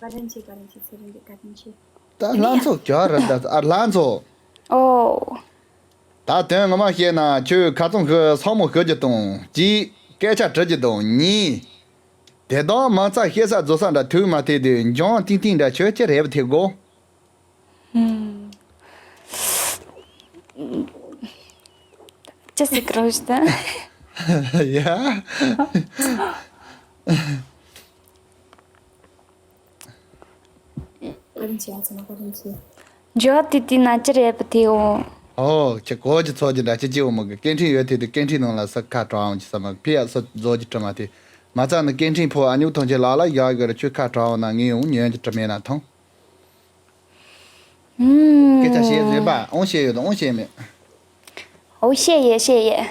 བཀའ་དྲིན་ཆེ། ཚེ་རིང་གི་བཀའ་དྲིན་ཆེ། ད་ལྷ་མཚོ་གྱ་ར་ད་ཨ་ལྷ་མཚོ། ཨོ། ད་དོན་ངོ་མ་བཤད་ན་ཁྱོད་ཁ་ཚོན་ཤི་ས་མོ་ཤི་རྒྱུ་དང་གཅིག་སྐད་ཆ་དྲི་རྒྱུ་དང་གཉིས། དེ་དག་མ་རྩ་ཤེས་ས་རྫོགས་ས་འདྲ་ཐུག་མ་ཐེ་དུས་འཇང་ཏིང་ཏིང་འདྲ་ཆོས་ཅི་རེད་བ་ཐེ་གོ། ཅི་ཟིག་རོ་ཞིག་ད། ཡ། བཀའ་དྲིན་ཆེ་ཨ་ཚང་མ་བཀའ་དྲིན་ཆེ། འཇོག་དེ་དེ་ན་ཅི་རེད་པ་དེ་འོ། ཨོ་ཁྱེད་གོ་ཅི་ཚོ་ཅི་འདྲ་ཅི་ཅི་འོ་མ་གི་སྐད་འཕྲིན་ཡོད་དེ་དུ་སྐད་འཕྲིན་ནང་ལ་ས་ཁ་གྲག་འོང་ཅི་ས་མ་ཕི་ཡ་ས་རྫོགས་ཀྱི་དྲི་མ་དེ་མ་ཚ་ནི་སྐད་འཕྲིན་ཕོ་ཨ་ཉུག་ཐོང་ཆེ་ལ་ལ་ཡ་གི་ར་ཆུ་ཁ་གྲག་འོང་ན་ངས་འོང་ཉན་གྱི་དྲི་མེད་ན་ཐོང་། སྐད་ཆ་བཤད་ཡོད་པ་འོང་བཤད་ཡོད་འོང་བཤད་མེད། འོ་བཤད་ཡོད་བཤད་ཡོད།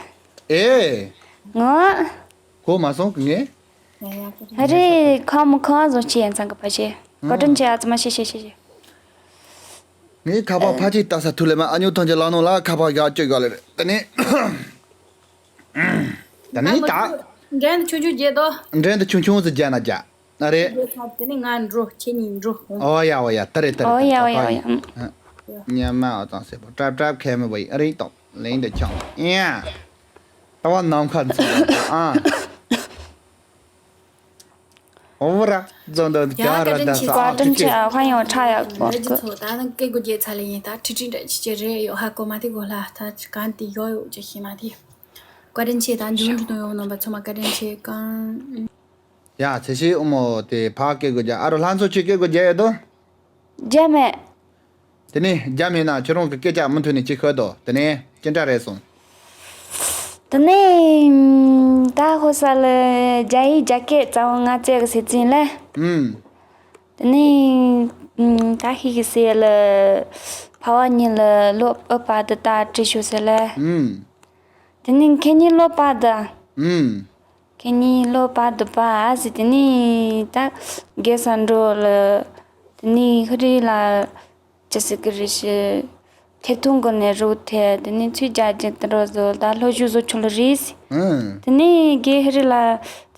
ཨེ། ང་། གོ་མ་སོང་གི་ངས། ཨ་རེ་ཁ་མོ་ཁ་བཟོ་ཅི་ཡན་ཚང་གི་ཕ་ཤེ། བཀའ་དྲིན་ཆེ་ཨ་ཙི་མ་ཤེ་ཤེ་ཤེ་ཤེ། ངས་ཁ་པར་ཕ་ཅིག་ལྟ་ས་ཐུ་ལེ་མ་ཨ་ཉུ་ཐོང་ཅེ་ལ་ནོ་ལ་ཁ་པར་རྒྱག་ཅོ་ག་ལེ་རེད་ད་ནི། ད་ནི་ད། འགྲན་དུ་ཆུང་ཆུང་རྒྱལ་དོ། འགྲན་དུ་ཆུང་ཆུང་ཟི་རྒྱ་ན་རྒྱ། ཨ་རེད། དེ་ནི་ང་འགྲོ་ཁྱེད་གཉིས་འགྲོ། ཨོ་ཡ་ཨོ་ཡ་ད་རེད་ད་རེད་ཨོ་ཡ་ཨོ་ཡ་ཨོ་ཡ། ཉ་མ་ཨོ་ཙང་སེ་པོ་ཀྲབ་ཀྲབ་ཁེ་མི་བའི་ཨ་རེད་དོ་ལེན་དུ་ཆང་ཡ། ཏ་བ་ནམ་ཁ་ཚུ་ཨ། ཨོ་ར་ཛོན་དོ་ཡ་ཀ་ར་ད་ས་ཨ་ཀྲིན་ཆེ་ཨ་ཁ་ཡོང་ཁྲ་ཡ་གོ་གི་ཚོ་ད་ནི་སྐད་གོ་རྒྱལ་ཚ་ལེ་ཡིན་ད་ཁྲི་ཁྲི་འདྲ་ཅི་ཅི་རེད་ཡོད་ཧ་གོ་མ་དེ་གོ་ལ་ད་གང་དེ་ཡོད་ཡོད་ཅི་ཤེས་མ་དེ། བཀའ་དྲིན་ཆེ་ད་འཇུ་འཇུ་དང་ཡོང་ནོ་བ་ཚོ་མ་བཀའ་དྲིན་ཆེ་གང་། ཡ་ཚེ་ཤི་ཨོ་མོ་དེ་ཕ་སྐད་གོ་རྒྱ་ཨ་རོ་ལྷ་མཚོ་ཆེ་སྐད་གོ་རྒྱ་ཡོད་དོ། རྒྱ་མེད། དེ་ནས་རྒྱ་མེད་ན་ཁྱོད་རང་གི་སྐད་ཆ་མུ་མཐུད་ནས་ཅི་ཤོད་དོ་དེ་ནས་ཅི་འདྲ་རེད་སོང་། དེ་ནས་ད་ཧོ་ས་ལ་རྒྱ་ཡིག་རྒྱ་སྐད་རྩ་བ་ང་བཙལ་གི་ཟེར་ཙིན་ལ། ཨུམ། དེ་ནས་ད་ཤི་གི་ཟེར་ལ་ཕ་བ་གཉིས་ལ་ལོ་ཨ་ཕ་དུ་ད་བྲིས་ཤོག་ཟེར་ལ། ཨུམ། དེ་ནས་ཁྱེད་གཉིས་ལོ་པ་དུ། ཨུམ། ཁྱེད་གཉིས་ལོ་པ་དུ་པ་ཨ་ཟེར་དེ་ནས་ད་རྒྱལ་ས་འགྲོ་ལ། དེ་ནས་ཧུ་རི་ལ་ཅི་ཟེར་གི་རེད་ཤི། ཐེ་ཐུང་གི་ནས་རུ་ཐེ་དེ་ནས་ཚུལ་རྒྱ་རྒྱ་དུ་རོ་བཟོ་ད་ལྷོ་བཞུ་བཟོ་ཆུ་ལ་རེད་ཟེར། ཨུམ། དེ་ནས་རྒྱལ་ཧུ་རི་ལ་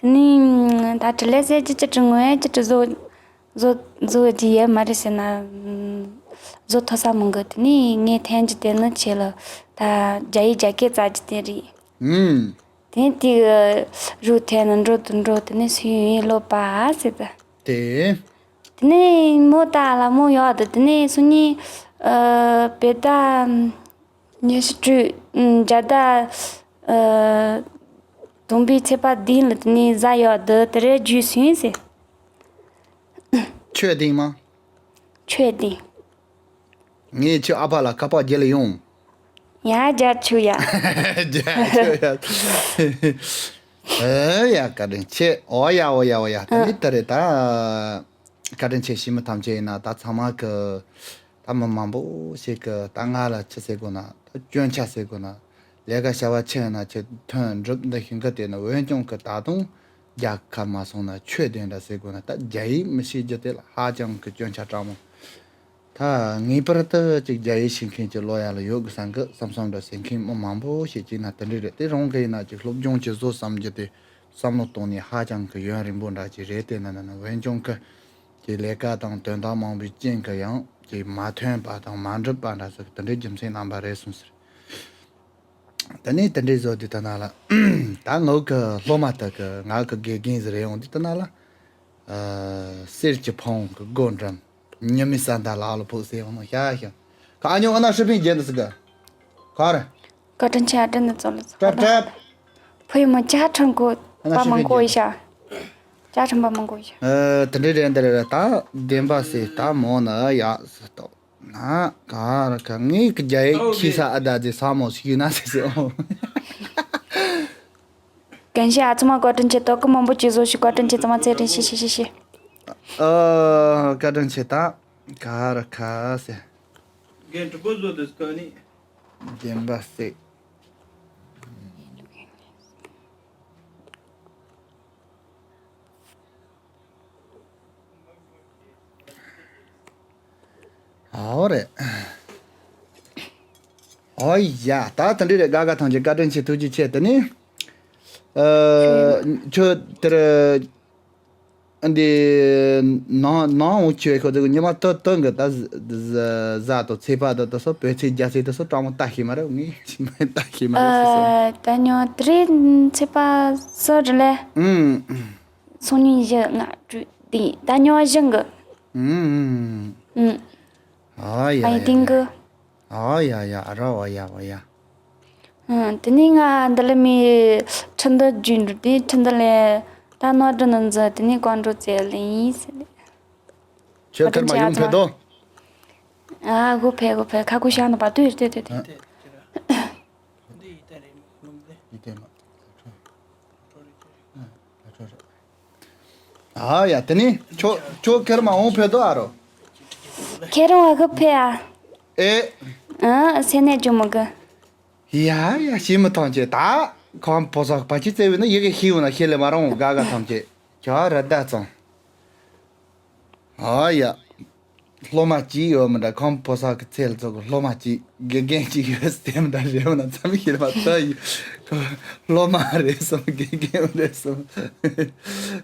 དེ་ནས་ད་དྲི་ལས་ཟེར་ཅི་ཅི་དྲི་ངོ་ཡ་ཅི་དྲི་བཟོ། བཟོ་བཟོ་རྒྱུ་ཡོད་མ་རེད་ཟེར་ན། བཟོ་ཐོ་ས་མང་གི་དེ་ནས་ངས་འཐེན་རྒྱུ་དེ་ནི་ཆེ་ལ་ད་རྒྱ་ཡིག་རྒྱ་སྐད་བཙལ་རྒྱུ་དེ་རེད། ཨུམ། དེ་ནས་དེ་གི་རུ་ཐེ་ན་འགྲོ་དུ་འགྲོ་དེ་ནས་སུ་ཡིན་ཡིན་ལོ་པ་ཟེར་ད། དེ། དེ་ནས་མོ་ད་ལ་མོ་ཡོད་དུ་དེ་ནས་སུ་ཉིད་ཨ་བེ་ད་ཉི་ཤུ་དྲུག་ཨ་བརྒྱ་ད་ཨ་དུམ་བུའི་ཚེས་པ་བདུན་ལ་དེ་ནས་ཟ་ཡོད་དུ་དེ་རེད་རྒྱུས་སུ་ཡིན་ཟེར། ཆོས་ལྡན་མ། ཆོས་ལྡན། ངས་ཁྱོད་ཨ་ཕ་ལ་ཁ་པར་རྒྱག་ལ་ཡོང་། ཡ་རྒྱག་ཆུ་ཡ། རྒྱག་ཆུ་ཡ། ཨེ་ཡ་བཀའ་དྲིན་ཆེ། ཨོ་ཡ་ཨོ་ཡ་ཨོ་ཡ། ད་ཨ། ནི་ད་རེད་ད། བཀའ་དྲིན་ཆེ་ཞི་མི་ཐམས་ཅད་ཡིན་ན་ད་ཚང་མ་གི་ད་མི་མང་པོ་ཞིག་གི་ད་ང་ལ་ཆི་ཟེར་དགོས་ན་ད་སྐྱོན་ཆ་ཟེར་དགོས་ན་ལས་ཀ་བྱ་བ་ཆི་ཡིན་ན་ཆི་ཐོན་འགྲུབ་འདི་ཞིང་གི་དེ་ནི་འོན་ཀྱང་གི་ད་དུང་རྒྱལ་ཁ་མ་སོང་ན་ཆོས་ལྡན་འདྲ་ཟེར་དགོས་ན་ད་རྒྱ་ཡིག་མི་ཤེས་རྒྱུ་དེ་ལ་ཧ་ཅང་གི་སྐྱོན་ཆ་དྲག་མོ། ད་ངེས་པར་དུ་ཅིག་རྒྱ་ཡིག་ཤེས་མཁན་གྱི་བློ་ཡ་ལ་ཡོད་དགོས་བསམ་གི་བསམ་བསམ་འདྲ་ཟེར་མཁན་མི་མང་པོ་ཞིག་ཅིག་ན་དེ་འདྲ་རེད། དེ་རང་གི་ཡིན་ན་ཅིག་སློབ་སྦྱོང་ཅིག་བཟོ་བསམ་རྒྱུ་དེ་བསམ་བློ་གཏོང་ནས་ཧ་ཅང་གི་ཡུན་རིང་པོ་འདྲ་ཅིག་རེད། དེ་ན་ན་ན་འོན་ཀྱང་གི་ཅིག་ལས་ཀ་དང་དོན་དག་མང་པོའི་རྐྱེན་གི་ཡང་ཅིག་མ་ཐོན་པ་དང་མ་འགྲུབ་པ་འདྲ་ཟེར་དེ་འདྲའི་རྒྱུ་མཚན་རྣམ་པ་རེད་གསུངས་ཟེར། ད་ནི་དེ་འདྲའི་བཟོ་དུས་ད་ན་ལ། ད་ངའི་གི་སློབ་མ་དག་གི་ང་གི་དགེ་རྒན་ཟིག་རེད་འོང་དུས་ད་ན་ལ། ཨ་གསེར་གྱི་ཕུང་གི་སྒོ་འགྲམ། ཉི་མའི་ས་མཐའ་ལ་ལ་ཕོག་སེ་འོང་ནོ་ཤ་ཤ། ཁ་ཨ་ཉོ་ཨ་ན་ཧྲི་པིན་རྒྱན་དུ་སི་ག་ཁར། བཀའ་དྲིན་ཆེ་ཨ་དྲིན་ནི་ཙོ་ལ་ཙོ་ཀྲབ་ཀྲབ། ཕུ་ཡི་མོ་ཅ་ཁྲང་གོ་ཨ་ན་པ་ཧྲི་མང་པིན་གོ་ཡི་རྒྱན་ཤ། ཅ་ཁྲང་པ་མང་གོ་ཡི་ཤ། ཨ་དེ་འདྲའི་རེད་འདི་རེད་ད་བདེན་པ་སེ་ད་མོ་ན་ཡག་སི་ཏོ། ན་ག་ར་ག་ངའི་གི་རྒྱ་ཡིག་ཁྱི་ས་ཨ་ད་ཟེ་ས་མོ་ཞིག་ཡོད་ན་ཟེ་ཟེ་ཨོ། གན་ཤེ་ཨ་ཚང་མ་བཀའ་དྲིན་ཆེ། དོ་ཀི་མང་པོ་ཅི་བཟོ་ཤི་བཀའ་དྲིན་ཆེ། ཚང་མ་ཚེ་རིང་ཤི་ཤི་ཤི་ཤི། ཨ་བཀའ་དྲིན་ཆེ་ད་ག་ར་ག་ཟེ། རྒན་གྲུ་པོ་བཟོ་དེ་སྐོ་ནི། བདེན་པ་སེ། ཨོ་རེད། ཨོ་ཡ། ད་དེ་འདྲ་རེད། དགའ་དགའ་ཐམས་ཅད་བཀའ་དྲིན་ཆེ། ཐུགས་རྗེ་ཆེ། དེ་ནི། ཨ། ཁྱོད་དེར། འདི། ནང་ནང་འོང་ཆེ་ཁོ་ཚོ་ཉི་མ་ཏོ་ཏོ་གི་ད་ཟ་ཟ་དང་ཚེས་པ་དང་དེ་ཚོ་བོད་ཚེས་རྒྱ་ཚེས་དེ་ཚོ་སྤྲང་མོ་ལྟ་ཤེས་མ་རེད། ངས་ཤེས་མ་ལྟ་ཤེས་མ་རེད་ཟེར་སོང་། ཨ། ད་ཉོ་དེ་རིང་ཚེས་པ་སོ་རེད་ལེ། ཨུམ། སང་ཉིན་བཞི་ལྔ་དྲུག་བདུན། ད་ཉོ་བཞི་གི། ཨུམ། ཨུམ། ཨ་ཡ་ཨ་ཡ་ཡ། ཨ་ཡ་ཡ། ཨ་ར་བ་ཡ་བ་ཡ། ཨ། དེ་ནས་ང་འདི་ལ་མི་ཁྲི་འདི་བརྒྱུད་འགྲོ་དེ། ཁྲི་འདི་ལས་ད་ནོར་འདྲི་ནི་འཛི། དེ་ནས་གོན་འགྲོ་རྩེ་ལེན་ཡིན་ཟེར། ཁྱོད་ཁར་མ་ཡོང་ཕེབས་དོ། ཨ། གོ་ཕེབས་གོ་ཕེབས། ཁ་ཁུ་ཤ་ན་པ་དུ་ཡིར་ཏེ་ཏེ་ཏེ། ཨ་ཡ། དེ་ནི་ཁྱོད་ཁྱོད་ཁེར་མ་འོང་ཕེབས་དོ་ཨ་རོ། ཁེར་འོང་གི་ཕེབས་ཨ། ཨེ། ཨ། སེམས་ནས་ཇོ་མོ་གི། ཡ་ཡ། ཤི་མི་ཐང་ཆེ། ད་ཁོང་ཕོ་སོག་ཕ་ཆི་བཙལ་བས་ན་ཡི་གེ་ཤི་བ་ན་ཤི་ལེ་མ་རུང་། དགའ་དགའ་ཐམས་ཅད་ཁྱོད་ར་ད་ཙང་། ཨ་ཡ། སློབ་མ་གཅིག་ཡོད་མི་འདྲ། ཁམས་ཕོ་གསར་གི་ཚེ་ལ་ཚོགས་ཀྱི་སློབ་མ་གཅིག་དགེ་རྒན་གཅིག་ཡོད་ཟེར་མི་འདྲ་རེད། འོ་ན་མཚམས་ཤེར་མ་ད་ཡི་སློབ་མ་རེད་སོང་། དགེ་རྒན་རེད་སོང་།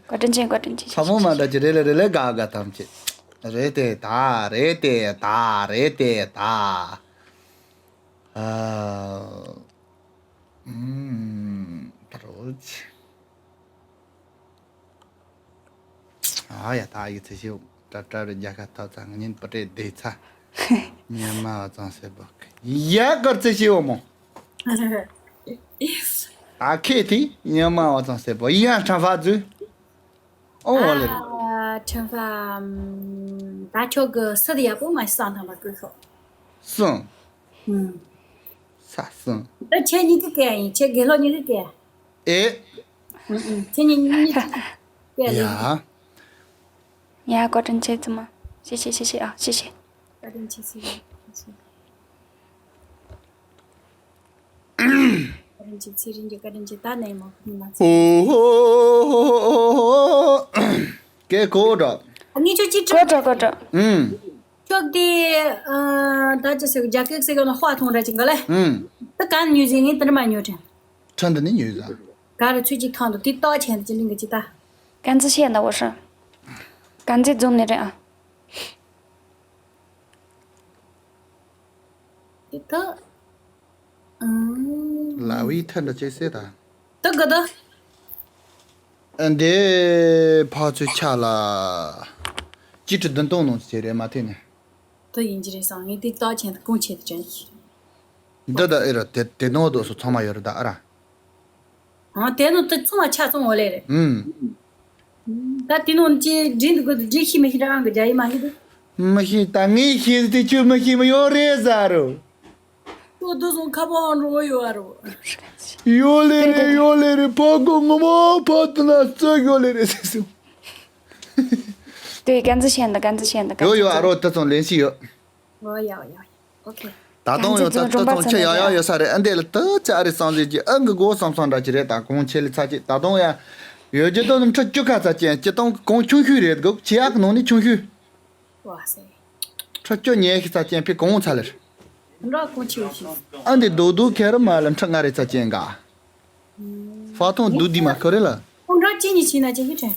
བཀའ་དྲིན་ཆེ། བཀའ་དྲིན་ཆེ། ཚ་མོ་མ་འདྲ་ཅི་རེད་ལེ་རེད་ལེ། དགའ་དགའ་ཐམས་ཅད་རེད་དེ་ད་རེད་དེ་ད་རེད་དེ་ད། ཨ། ཨུམ། ད་རོ་ཆི། ཨ་ཡ། ད་ཡི་ཚེ་ཤེའུ་ཏྲ་ཏྲ་རེ་རྒྱ་ཁ་ཐབ་ཚ་ངན་པ་ཏྲེ་བདེ་ཚ། ཉི་མ་བ་ཙང་སེ་བག་ཡ་གར་ཚེ་ཤེའུ་མོ། ད་ཁེ་ཐི་ཉི་མ་བ་ཙང་སེ་བག་ཡ་ཁྲ་ཕ་ཛུ། ཨོ་ལེ། ཨ། ཁྲ་ཕ། ད་ཁྱོད་གི་སི་དི་ཡ་པོ་མ་སང་ཐང་པ་ཀུ་ཤོ། སང་། ཨུམ། ས་སང་། ད་ཁྱེད་གཉིས་ཀྱི་སྐད་ཡིན། ཁྱེད་དགེ་སློབ་གཉིས་ཀྱི་སྐད། ཨེ། ཨུམ་ཨུམ། ཁྱེད་གཉིས་གཉིས་ཀྱི་སྐད་ཡིན། ཡ། ཡ། བཀའ་དྲིན་ཆེ་བཙུན་མ། ཤེ་ཤེ་ཤེ་ཤེ། ཨ། ཤེ་ཤེ། བཀའ་དྲིན་ཆེ་ཤེ་ཤེ། བཀའ་དྲིན་ཆེ། ཚེ་རིང་གི་བཀའ་དྲིན་ཆེ། ད་ནས་མ་ཁུ་མ་ཚེ། ཨོ་ཧོ། ཀེ་གོ་འདྲ། ངས་ཁྱོད་ཅི་སྤྲོ། གོ་འདྲ་གོ་འདྲ། ཨུམ། ཁྱོད་དེ་ཨ་ད་ཅི་ཟེར་རྒྱ་སྐད་ཟེར་གོ་ན་དཔའ་ཐོང་འདྲ་ཅིག་ག་ལེ། ཨུམ། ད་གང་ཉོས་ཟིན་ངས་དེ་འདྲ་མ་ཉོས་དྲན། ཁྲ་འདི་ནི་ཉོས་ཟ། ག་རུ་ཚུལ་གྱིས་ཐང་དུ་དེ་ཏོག་ཆེན་དུ་ཅི་ལིང་གི་ཅི་ད། གན་ཚི་ཤེས་ན་འོ་ཧྲ། གན་ཚི་རྫོང་ནས་རེད་ཨ། དེ་ད། ལ་བའི་ཐད་འདྲ་ཅེ་སེ་ད། ད་ག་ད། ཨ་འདི་ཕ་ཚོའི་ཆ་ལ། ཅི་ཁྲི་བདུན་སྟོང་ནང་ཟེར་རེད་མ་ཐེ་ནས། ད་ཡིན་གྱི་རེད་བསམ། ངས་དེ་ཏོག་ཆེན་དུ་གོང་ཆེན་དུ་དྲན་གྱི། འདི་ད་ཨེ་ར་དེ་དེ་ནོ་དོ་སོ་ཚང་མ་ཡོད་རེད་ད་ཨ་ར། ཨ། དེ་ནོ་དེ་ཚང་མ་ཆ་ཚང་འོ་ལེ་རེད། ཨུམ། ད་དེ་ནོ་ཅི་འདྲི་འདུག་གི་འདྲི་ཤི་མི་ཤི་རང་གི་རྒྱ་ཡི་མ་ཤི་འདུག་མི་ཤི་ད་ངས་ཤི་དེ་ཁྱོད་མི་ཤི་མི་ཡོད་རེད་ཟ་རོ། ཁྱོད་དུ་སོང་ཁ་པོ་འགྲོ་ཡོད་ཨ་རོ། ཡོད་ལེ་རེད་ཡོད་ལེ་རེད། ཕ་གོ་ངོ་མ་ཕ་དུ་ན་རྩོད་ཡོད་ལེ་རེད་ཟེར་སོང་། དེ་གན་ཚི་ཤེས་འདུག་གན་ཚི་ཤེས་འདུག་ཡོད་ཡོད་ཨ་རོ། ད་ཚང་ལེན་ཤི་ཡོད། ཨོ་ཡ་ཨོ་ཡ། ཨོ་ཁེ། ད་དུང་ཡང་ད་ད་དུང་ཆེ་ཡག་ཡག་ཡོད་ས་རེད། ཨ་འདི་ལ་ད་ཅི་ཨ་རི་སང་ཟེར་གྱི་ཨ་གི་གོ་སང་སང་འདྲ་ཅི་རེད། ད་གོང་ཆེ་ལི་ཚ་ཅི་ད་དུང་ཡ་ཡོད་ཀྱི་དོ་ནམ་ཁྲི་བཅུ་ཁ་ཚ་ཅན་ཅི་དང་གོང་ཆུང་ཤོས་རེད་གོ། ཆེ་ཡག་ནང་ནི་ཆུང་ཤོས། ཝ་སེ། ཁྲི་བཅུ་ཉེ་ཤི་ཚ་ཅན་ཕི་གོང་ཚ་ལེར། འགྲོ་གོང་ཆེ་ཤི། ཨ་འདི་རྡོག་རྡོག་ཁེ་ར་མ་ལ་ཁྲི་ལྔ་རེ་ཚ་ཅན་ག་ཧྥ་ཐོང་དུ་དི་མ་ཁོ་རེ་ལ། སྟོང་ཕྲག་གཅིག་གཉིས་ཕྱིན་ན་ཅི་གི་དྲན།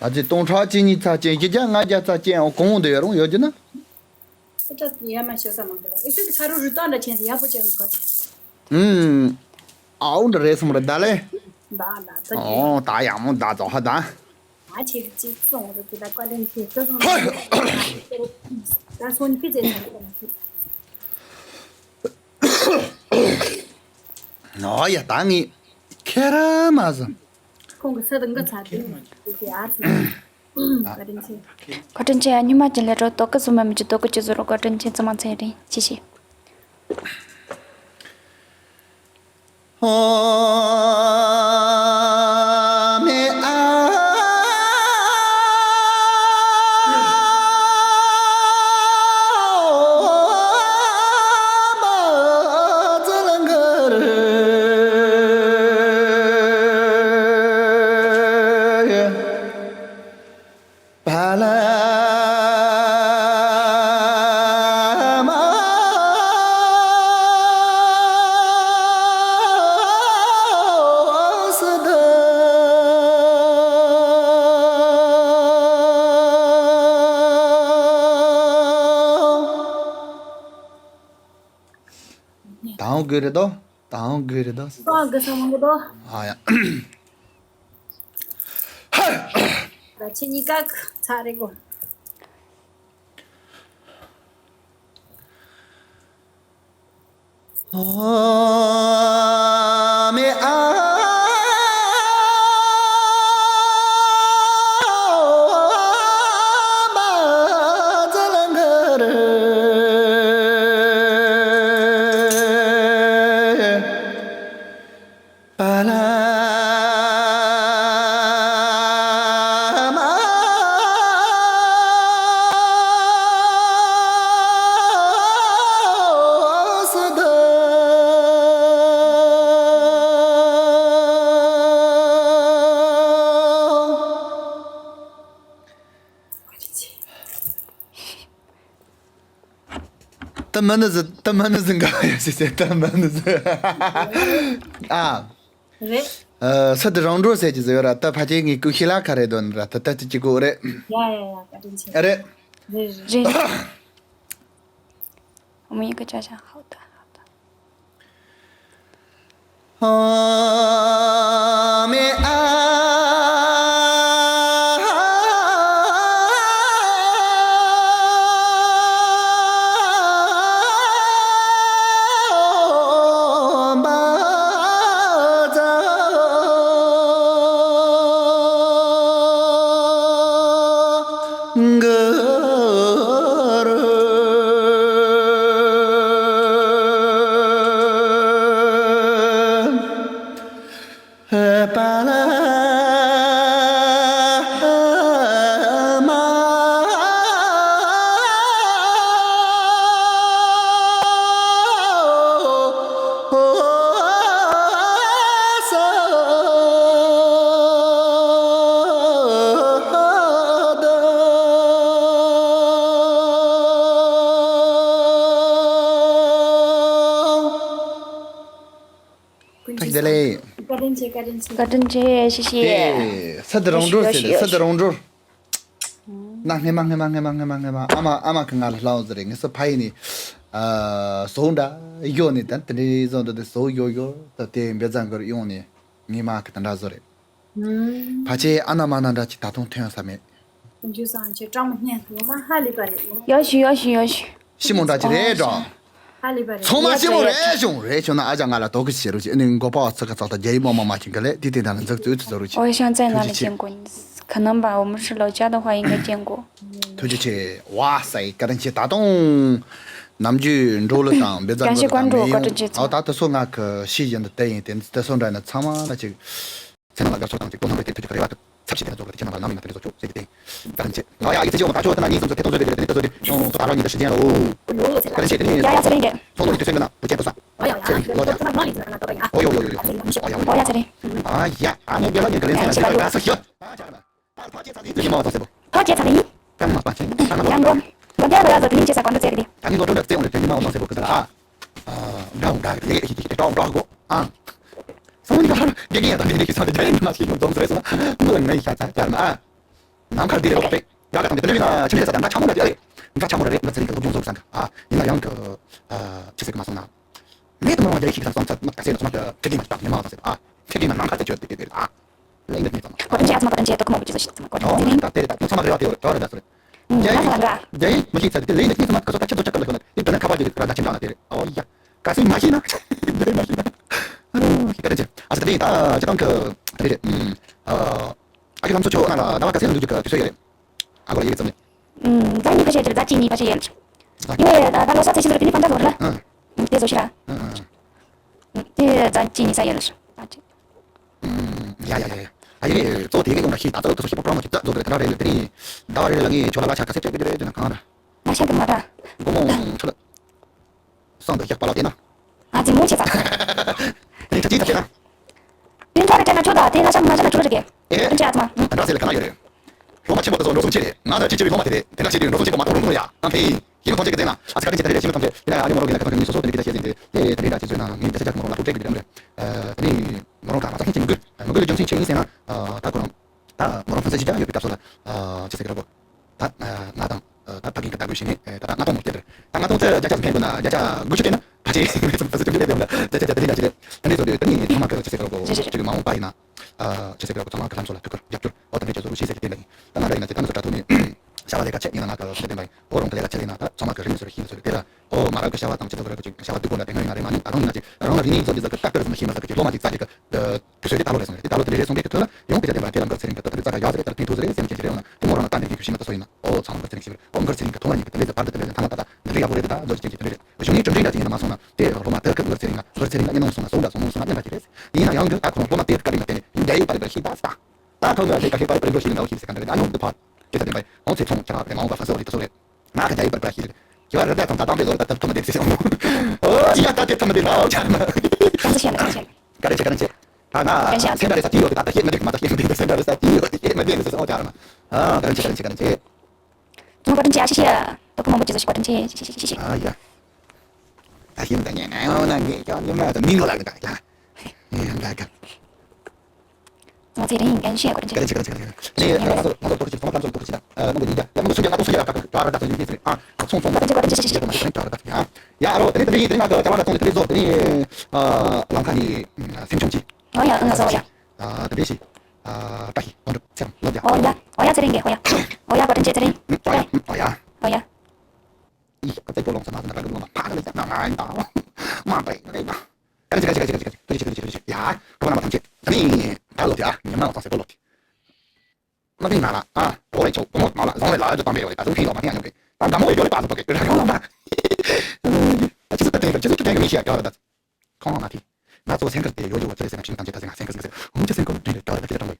ཨ་ཙི་སྟོང་ཕྲག་གཅིག་གཉིས་ཚ་ཅན་བཞི་བརྒྱ་ལྔ་བརྒྱ་ཚ་ཅན་འོ་གོང་དུ་ཡོད་རུང་ཡོད་རྒྱུ་ན། ཨེ་ཏྲ་ཡ་མ་ཤོ་ས་མང་གི་ལ་ཨེ་སུ་དི་ཁ་རུ་རུ་ཏོ་འདྲ་ཆེན་དི་ཡ་པོ་ཅན་གོ། ཨུམ། ཨའུ་འདྲ་རེད་སོང་རེད་ད་ལེ། ད་ད་ད་ཨོ་ད་ཡ་མོ་ད་ཙོ་ཧ་ད། ཨ་ཆེ་གི་ཅིག་སོང་རུ་དི་ད་ཀ་ལེན་ཆེ་ཀ་སོང་རུ། ད་སོང་ཁི་ཙེ་ཚ་གི་ལ་ཁི། ཨོ་ཡ་ད་ངི་ཁེ་ར་མ་ཟ། ཁོང་གི་ས་དང་ག་ཚ་དེ་དེ་ཨ་ཚ། བཀའ་དྲིན་ཆེ། བཀའ་དྲིན་ཆེ། ཨ་ཉི་མ་ཅན་ལས་རོ་ཏོག་གི་སུ་མ་མི་ཅི་ཏོག་གི་ཅི་ཟུ་རོ། བཀའ་དྲིན་ཆེ། ཙི་མ་ཚེ་རིང་ཅི་ཤི། དང་དགོས་རེད་དོ། དང་དགོས་རེད་དོ། ཨ་ཡ། ད་ཁྱེད་གཉིས་ཀ་ཚར་རེད་གོ། ད་མ་ནི་ཟི་ད་མ་ནི་ཟི་འགའ་ཡོད་ཟེར་ཟེར། ད་མ་ནི་ཟི། ཨ། རེད། ཨ། ས་དེ་རང་འགྲོ་ཟེར་གྱི་ཟེར་ཡོད་ར། ད་ཕལ་ཆེར་ངའི་ཀུ་ཤི་ལ་ཁ་རེད་དོན་ར། ད་ད་ཅི་ཅི་གོ་རེད། ཡ་ཡ་ཡ། བཀའ་དྲིན་ཆེ། རེད། རེད་རེད། རེད། 我们一个家乡，好的，好的。བཀའ་དྲིན་ཆེ། བཀའ་དྲིན་ཆེ། བཀའ་དྲིན་ཆེ། བཀའ་དྲིན་ཆེ། ཤི་ཤི། དེ་ས་དེ་རང་འགྲོ་ཟེར། ས་དེ་རང་འགྲོ། ན་སྔས་མ་སྔས་མ་སྔས་མ་སྔས་མ་སྔས་མ་ཨ་མ་ཨ་མ་གི་ང་ལ་ལྷ་འོ་ཟེར་རེད། ངས་སུ་ཕ་ཡི་ནི། ཨ། བཟོ་འདྲ་ཡོད་ནི་ད་དེ་འདྲའི་བཟོ་འདྲ་དེ་བཟོ་ཡོད་ཡོད། ད་དེ་འབེ་ཛང་གར་ཡོང་ནི་ངས་མ་གི་དེ་འདྲ་བཟོ་རེད། ཕལ་ཆེར་ཨ་ན་མ་ན་འདྲ་ཅིག་ད་དུང་ཐོན་ས་མེད། ཁོང་ཚོའི་སང་ཆེ་སྤྲང་མོ་སྙན་ཐུང་མ་ཧ་ལས་པ་རེད། ཡོ་ཤི་ཡོ་ཤི་ཡོ་ཤི། ཤི་མོ་འདྲ་ཅིག་རེད་འགྲོ། ཧ་ལས་པ་རེད། ཚང་མ་ཤི་མོ་རེད་བྱུང་རེད་བྱུང་ན་ཨ་ཅག་ང་ལ་དོ་གི་ཤི་རུ་ཅིག་ཨ་ནི་མགོ་པ་ཚ་ག་ཚག་ད་རྒྱ་ཡི་མོ་མ་མ་ཅིག་ག་ལེ་དེ་དེ་འདྲ་ལ་འཛག་ཙུ་ཙུ་ཙུ་རུ་ཅིག 我想在哪里见过你？可能吧，我们是老家的话，应该见过。 ཐུགས་རྗེ་ཆེ། བ་སའི་བཀའ་དྲིན་ཆེ། ད་དུང་ནམ་རྒྱུན་འགྲོ་ལུ་དང་འབེ་ཛང་གོ་ལུ་དང་མེ་ཡོང་། ཨོ་ད་དེ་སོ་ང་གི་ཤི་ཡིན་དེ་ཡིན་དེ་དེ་སོ་འདྲ་ན་ཚང་མ་ལ་ཅིག་ཚེ་ནང་ལ་དགའ་ཚོར་དང་ཅིག་དོ་སྣང་དང་དེ་ཐུགས་ཀྱི་རེ་བ་དང་ཚབ་ཞིག་དེ་ན་རྫོགས་པ་དེ་ཁྱེད་རྣམ་པ་ནམ་ཡིན་ན་དེ་ཚོ་ཆོག་ཟེར་གྱི་དེ་བཀའ་དྲིན་ཆེ། ང་ཡ་ཡིག་ཚད་ཅིག་ཡོང་ད་ཆོག་དེ་ན་ངའི་སེམས་སུ་དེ་ཚོ་བཟོས་དེ་དེ་ཚོ་དེ་ཡོང་ཚོ་ད་རང་ཉིད་ལ་ཞི་རྒྱས་ལ་འོ། བཀའ་དྲིན་ཆེ་དེ་ནི་ཡ་ཡ་ཚེ་རིང་གི་ཚོགས་འདུ་ནི་དུས་ཚོད་འདི་ན་བུ་ཆེན་དུ་ས། ཨོ་ཡ་ཡ་ཚེ་རིང་ལོ་ཡ། ཨོ་ཡ་ཡ་ཡ་ཡ། ཨོ་ཡ་ཡ་ཚེ་རིང་། ཨ་ཡ་ཨ་ངའི་དགེ་ལགས་ཉིད་ག་ལེ་ཚེ་རིང་ལ་དགའ་ས་ཤི། ཕ་སྐྱེས་ཚ་ལེ་ཡིན། ཕ་སྐྱེས་ཚ་ལེ་ཡིན། ཕ་སྐྱེས་ཚ་ལེ་ཡིན། ཡང་མགོ་མགོ་རྒྱག་ར་ཟ་དེ་ཡིན་ཅེས་ས་གོང་དུ་བཙལ་ཏེ། ད་ནི་ལོ་གྲོང་འདྲ་བཙལ་འོང་ལེ་དེ་ནི་མ་འོང་མ་ཟེར་བོ་ཁུ་ཚ་ལ་ཨ། འདྲ་འོང་འདྲ་ལེ་ཡིན་ཏེ་འདྲ་འོང་འདྲ་གོ་ཨ། སང་ཉིན་ཁ་དགེ་རྒན་ཡང་དང་དེ་ནི་ཁི་ཚ་དེ་རྒྱ་ཡིན་མ་ཤི་ཡོང་རྫོང་ཟེར་སོང་ན་མི་ལ་ངའི་ཤ་ཚ་ཀྱར་མ་ཨ། ནམ་མཁར་འདི་རེ་ལོག་པས་ཡ་ལ་དང་དེ་ནི་ན་ཆི་མི་ས་དང་ད་ཆ་མོ་རེ་རེ་ན་ཚ་རིང་གི་སློབ་སྦྱོང་བཟོ་བསམ་གི་ཨ། ཡིན་ན་ཡང་གི་ཨ་ཆི་ཟེར་གི་མ་སོང་ན། མེད་དུ་མི་རུང་བ་རྒྱ་ཡིག་ཤེས་ཀྱི་ཚང་ཚང་མ་ག་ཚད་ནས་ཚང་མ་ཁྲིད་དེ་མ་ཆགས་ཉི་མ་བཟང་ཟེར་ཨ། ཁྲིད་དེ་མ་ནང་ཁ་ཚད་བཅོས་ཏེ་དེ་དེ་ཨ། ལེགས་འདེབས་ཉིད་ཚང་མ། བཀའ་དྲིན་ཆེ་ཨ་ཚང་མ་བཀའ་དྲིན་ཆེ། དོ་ཁུ་མོ་བུ་ཅི་ཟོ་ཤིག་ཚང་མ་བཀའ་དྲིན་ཆེ། ཨོ་ད་དེ་རེད་ད་ཚང་མ་རེ་བ་དེ་བོ་ད་རེད་ད་སོ་རེད། ང་ས་ལ་འགའ། རྒྱ་ཡིག་མི་ཤེས་ཚར་དེ་ལེགས་འདེབས་ཉིད་ཚང་མ་ག་ཚོད་ད་ཁྱབ་བཟོ་ཁྱབ་ག་ལ་ཁོ་ན་དེ་དོ་ན་ཁ་པར་གྱི་ར་ད་ཁྱིམ་བྱང་ན་དེ་རེད། ཨོ་ཡ། ག་སེ་མ་ཤེས་ན་དེ་མ་ཤེས་ན། ཨ་བཀའ་དྲིན་ཆེ། ཨ་ས་ད་དེ་ད་ཅི་གང་གི་དེ་རེད། ཨ་ཨ་ཁྱེད་རང་ཚོ་ཆོ་ང་ལ་ཟླ་བ་ག་ཚོད་ལ་འདུག་རྒྱུ་གི་དུས་ཚོད་ཡོད་རེད། ཨ་གོ་ལ་ཡིག་ཙམ་ནས། ཨུམ། ཛ་གཉིས་ཁ་ཤས་ཀྱི་ཛ་གཅིག་གཉིས་ཁ་ཤས་ཡིན། ཨ། ཡིན་ནའི་ད་ད་ལོ་གསར་ཚེས་བཞི་ལོ་དེ་ནི་ཕམ་ཚ་ལོ་རེད་ལ། ཨ། དེ་བཟོ་ཤི་ར། ཨ་ཨ་ཨ། དེ་ཛ་གཅིག་གཉིས་ས་ཡིན་ལ། ཨ་ཅི། ཨུམ། ཡ་ཡ་ཡ་ཡ། ཨ་ཡེ་གཙོ་དེ་གི་ཡོང་ད་ཤི་ད་ཚོ་དེ་ཚོ་ཤི་པོ་པྲོ་མོ་ཅིག་ད་བཟོ་གི་རེད། ད་རེད་ལ་དེ་རིང་ཟླ་བ་རེ་རེ་ལ་ངས་ཁྱོད་ལ་གླ་ཆ་ག་ཚད་སྤྲད་གི་རེད་ཅེ་ན་གང་ར། ང་ཤ་གི་མ་ད། དགོང་མོ་ཁྱོད་ལ། སང་དུ་ཞག་པ་ལ་བལྟས་ན། ང་ཙི་མོ་ཆེ་ཙང་། དེ་ཁྲ་ཅི་ད་བལྟས་ན། དེ་འདྲ་རེ་བལྟས་ན་ཁྱོད་ད་དེ་ང་ཤ་ང་ཤ་ན་ཁྱོད་རེ་གེ། ཨེ། དེ་འདྲ་ཨ་ཙི་མ། ཨ་འདྲ་ཟེར་ལ་ག་ན་ཡོད་རེད། སློབ་མ་ཆེན་པོ་དེ་ཚོ་འགྲོ་སོང་ཆེ་རེད། ང་ད་ཕྱི་ཕྱི་རེ་སློབ་མ་དེ་རེད། དེ་འདྲ་ཆེ་དུས་འགྲོ་སོང་ཆེ་གོ་མ་གཏོགས་འགྲོ་སོང་ཡ། ང་ཕེ་ཡིན། ཡིན་ཁོང་ཚོས་ཀྱི་དེ་ན་ཨ་ཙི་ཁ་ཏིང་ཆེ་ད་རེ་རེ་ཞིམ་ཐམས་ཅད་ཡིན་ན་ཨ་ནི་མོ་རོ་གི་ལ་ཁ་ཐོན་གི་མི་སོ་སོ་དེ་ནི་གི་ད་ཆེ་ཟིན་ཏེ་དེ་དེ་རེ་འདྲ་ཆེ་ཚོད་ན་ངས་དེ་ཆ་ཆ་མོ་རོ་ལ་ཐུག་ཏྲེ་གི་དེ་རེད། དེ་ནི་མོ་རོ་ག་ང་ཚ་ཁྱིམ་ཆེན་གི་མོ་གི་ལ་ལྗོན་ཚིག་ཆེ་ཡིན་ཟེར་ན་ད་ཁོ་རང་ད་མོ་རོ་ཧྥན་སི་ཞིག་ཡོད་པའི་སྐབས་སུ་ལ་ཆེ་ཟེར་གི་ར་གོ། ད་ང་དང་ད་ཕ་གིན་གི་ལྟ་དགོས་ཞིག་ནི་ད་ལྟ་ལྔ་སྟོང་མོ་སྐྱེས་དེ་རེད། ད་ལྔ་སྟོང་ཚེ་བརྒྱ་ཆ་ཕན་དགོས་ན་བརྒྱ་ཆ་དགུ་བཅུ་སྐྱེས་ན་ཕ་ ཁྱེད་ཚོ་ཚོ་ཚོ་ཚོ་ཚོ་ཚོ་ཚང་མ་གི་ཆེ་ཟེར་གོ་ཚང་མ་གི་ལྷམ་སོ་ལ་ཐུག་གར་རྒྱབ་སྐྱོར་འོ་དེ་འདྲས་ཚོ་རུ་ཤེས་ཟེར་གི་དེ་འདྲ་ཡིན། ད་ན་ར་ཡིན་ན་ཚེ་ད་ན་ཚོ་གྲྭ་ཐོག་ནས་བྱ་བ་ལས་ཀ་བྱེད་ཡིན་ན་ང་གི་ཚེ་དེ་འདྲ་ཡིན། འོ་རང་གི་ལས་ཀ་བྱེད་ཡིན་ན་ད་ཚང་མ་གི་རིག་གནས་སོ་རུ་ཤེས་ཟེར་གི་དེ་ལ་འོ་མ་ར་གི་བྱ་བ་དང་ཆེ་ཚོ་རུ་གི་བྱ་བ་སྡུག་པོ་ལ་དེ་འདྲ་ཡིན་ན་རེ་མ་ནི་ད་རང་ཡིན་ན་ཅི་རང་ལ་རིག་གནས་ཚོ་འདི་ཚོ་གི་ལྟ་བསྟར་ཟིན་ཤེས་མ་ཟེར་གི་ལོ་མ་ཅིག་རྩ་ཅིག་གི་དུས་ཚོད་དེ་ད་ལོ་རེད་སོང་རེད། དེ་འདྲས་སོང་དེ་གི་ཐོག་ལ་ཡང་དེ་ཚེ་དེ་འདྲ་དེ་ལ་མགར་ཚེ་རིང་གི་ད་དེ་ཚ་ག་ཡ་ཟེར་རེད། ད་ཐེངས་ཐུག་ཟེར་རེད་སེམས་ཅན་ཅིག་རེད་འོ་ན་དེ་མོ་རང་ལ་ད་འདི་གི་ཤི་མ་ད་སོ་ཡིན་ན། འོ་ཚང་མ་གི་ཚེ་རིང་ཞིག་རེད། འོ་མགར་ཚེ་རིང་གི་ཐོག་ལ་ཡིན་པ་དེ་ལས་ཟེར་བར་དུ་དེ་ལས་ཐ་མ་ད་ད་འདི་འདྲ་ཡག་པོ་རེད། ད་ལོ་ཅིག་ཅིག་ཅིག་རེད། གཞུང་ནས་གྲུབ་འབྲས་འདྲ་ཅིག་ཡིན་ན་མ་སོང་ན་དེ་སློབ་མ་དེ་གི་མགར་ཚེ་རིང་ང་མགར་ཚེ་རིང་ང་ཡིན་ནོ་སོང་ན་སོང་ད་སོང་མོ་སོང་ན་ཉན་པ་ཅིག་རེད། ཡིན་ན་ཡང་གི་ད་ཁོང་སློབ་མ་དེ་གི་བཀའ་དྲིན་ལ་བརྟེན་ནས་ཡིན་རྒྱ་ཡིག་པ་རེད་པ་ཤེས་པ་སྟ། ད་ཁོང་གི་ལས་ཀ་ཤེས་པ་རེད་པ་རེད་འགྲོ་ཤེས་ལ་འོ་ཤེས་ཟེར་ག་འདྲ་རེད། ཨ་ནི་འོ་འདི་ཕར་ཁྱེད་ཚོ་དེ་འདྲ་འོ་ཚེ་ཚོང་ཁྱེད་རང་དེ་མ་འོངས་པ་ཧྥ་སི་འོ་རེད་དེ་ཚོ་རེད། ང་གི་རྒྱ་ཡིག་པ་རེད་པ་ཤེས་རེད། ཁྱེད་བ་རེད་ད་ཐོང་ད་དང་དེ་ཚོ་རེད་ད་ཐོང་དེ་ཚེ་ཚོང་། འོ་ཅི་ཡ་ད་དེ་ཐོང་དེ་ལ་འོ་ཆ་མ། ཁམས་ཚོ་ཤེས་མ་ཁམས་ཚོ་ཤེས། ག་རེ་ཆེ་ག་རེ་ཆེ། ད་ང་སེམས་པ་རེ་ས་ཏི་ཡོད་ད་ད་ཤེས་མ་འདུག་མ་ད་ཤེས་མ་འདུག་སེམས་པ་རེ་ས་ཏི་ཡོད་ཤེས་མ་འདུག་ཟེར་སོང་ཨོ་ཅར་མ། ཨ་ག་རེ་ཆེ་ག་རེ་ཆེ་ག་རེ་ཆེ། ཚང་བཀའ་དྲིན་ཆེ་ཨ་ཤི་ཤི་ཡ། ད་ཁོ་མང་པོ་ཅི་ཟེར་ཤི་བཀའ་དྲིན་ཆེ་ཤི་ཤི་ཤི་ཤི། ཨ་ཡ། ད་ཤེས་མ་ད་ཉན་ཨ་ཡོ་ན་ངས་ཀྱང་ཉི་མ་ད་མི་ངོ་ལ་གི་ད་ཡ། ཨེ་ཡང་ད་ག་ཚང་ཚེ་རིང་གན་ཤི་ཡ་བཀའ་དྲིན་ཆེ། ག་རེ་ཆེ་ག་རེ་ཆེ་ག་རེ་ཆེ། ནས་ང་ཚོ་ང་ཚོ་ཐོག་ཅིག་ཚང་མ་ཚང་ཚོ་ཐོག་ཅིག་ད་ནང་གི་ཡིན་ད་ཡ་མང་པོ་སུ་ཡ་ད་ད་ག་ད་ད་ད་ཡིན་ཟེར་ཨ་ཚོང་ཚོང་ད་ད་ད་ད་ད་ཡ་ཡ་རོ་ད་ནི་ད་ནི་ད་ནི་ང་ག་ད་ད་ད་ད་ནི་ཚེ་རིང་ཚེ་རིང་ང་ཚོ་ད་ནི་ཚེ་རིང་ཨ་ལམ་ཁ་ནི་སེམས་ཆུང་ཅིག་ཨོ་ཡ་ཨ་ཚེ་རིང་ཡ། ཨ་ད་དེ་ཤི་ཨ་ད་ཤི་དོན་གྲུབ་ཚེ་རིང་ལོ་ཡ། ཨོ་ཡ་ཨོ་ཡ་ཚེ་རིང་གི་ཨོ་ཡ་ཨོ་ཡ་བཀའ་དྲིན་ཆེ་ཚེ་རིང་ཨོ་ཡ་ཨོ་ཡ་ཨོ་ཡ། ཨི་ཀ་ཙེ་པོ་ལོང་ས་མ་ཟ་ན་ར་གི་ལོང་མ་ཕ་གི་ལ་ན་ང་ཡིན་ད་མ་པའི་ལ་ཡིན་ད། ཀ་ལ་ཅི་ཀ་ལ་ཅི་ཀ་ལ་ཅི་ཀ་ལ་ཅི་ཀ་ལ་ཅི་ཀ་ལ་ཅི་ཀ་ལ་ཅི་ཡ་གྲོགས་པོ་རྣམ་པ་ཐམས་ཅད་ད་ནི་ད་ལོ་དེ་ཨ་ཉམས་སྣང་ཚང་སེ་པོ་ལོ་དེ། མ་ཕིང་ན་ལ་ཨ་གོ་རེ་ཆོ་གོ་མོ་མ་ལ་བཟང་རེ་ལ་ཡོད་དམ་པའི་ཡོད་རེ་ད་ཚོ་ཕིང་ལོ་མ་ཕིང་ཡང་ཡོད་རེ་ད་འདྲ་མོ་ཡོད་རེ་པ་ཚོ་པ་གེ་ར་ཡོང་ལ་མ། ཨ་ཅི་ཚོ་ད་ཐེངས་ཀ་ཅི་ཚོ་ད་ཐེངས་ཀ་མི་ཤེས་ཡ་ཡོད་རེ་ད། ཁོང་མ་ཐི། ང་ཚོ་སེང་གར་དེ་ཡོད་ཡོད་བ་ཚེ་རེ་ཟེར་ན་ཕྱིན་ཐམས་ཅད་ད་ཟེར་ང་སེང་གར་ཟེར་གི་ཟེར་འོ་ཅི་སེང་གར་དེ་རེ་ད་རེ་ད་ཅི་ད་དྲང་བ།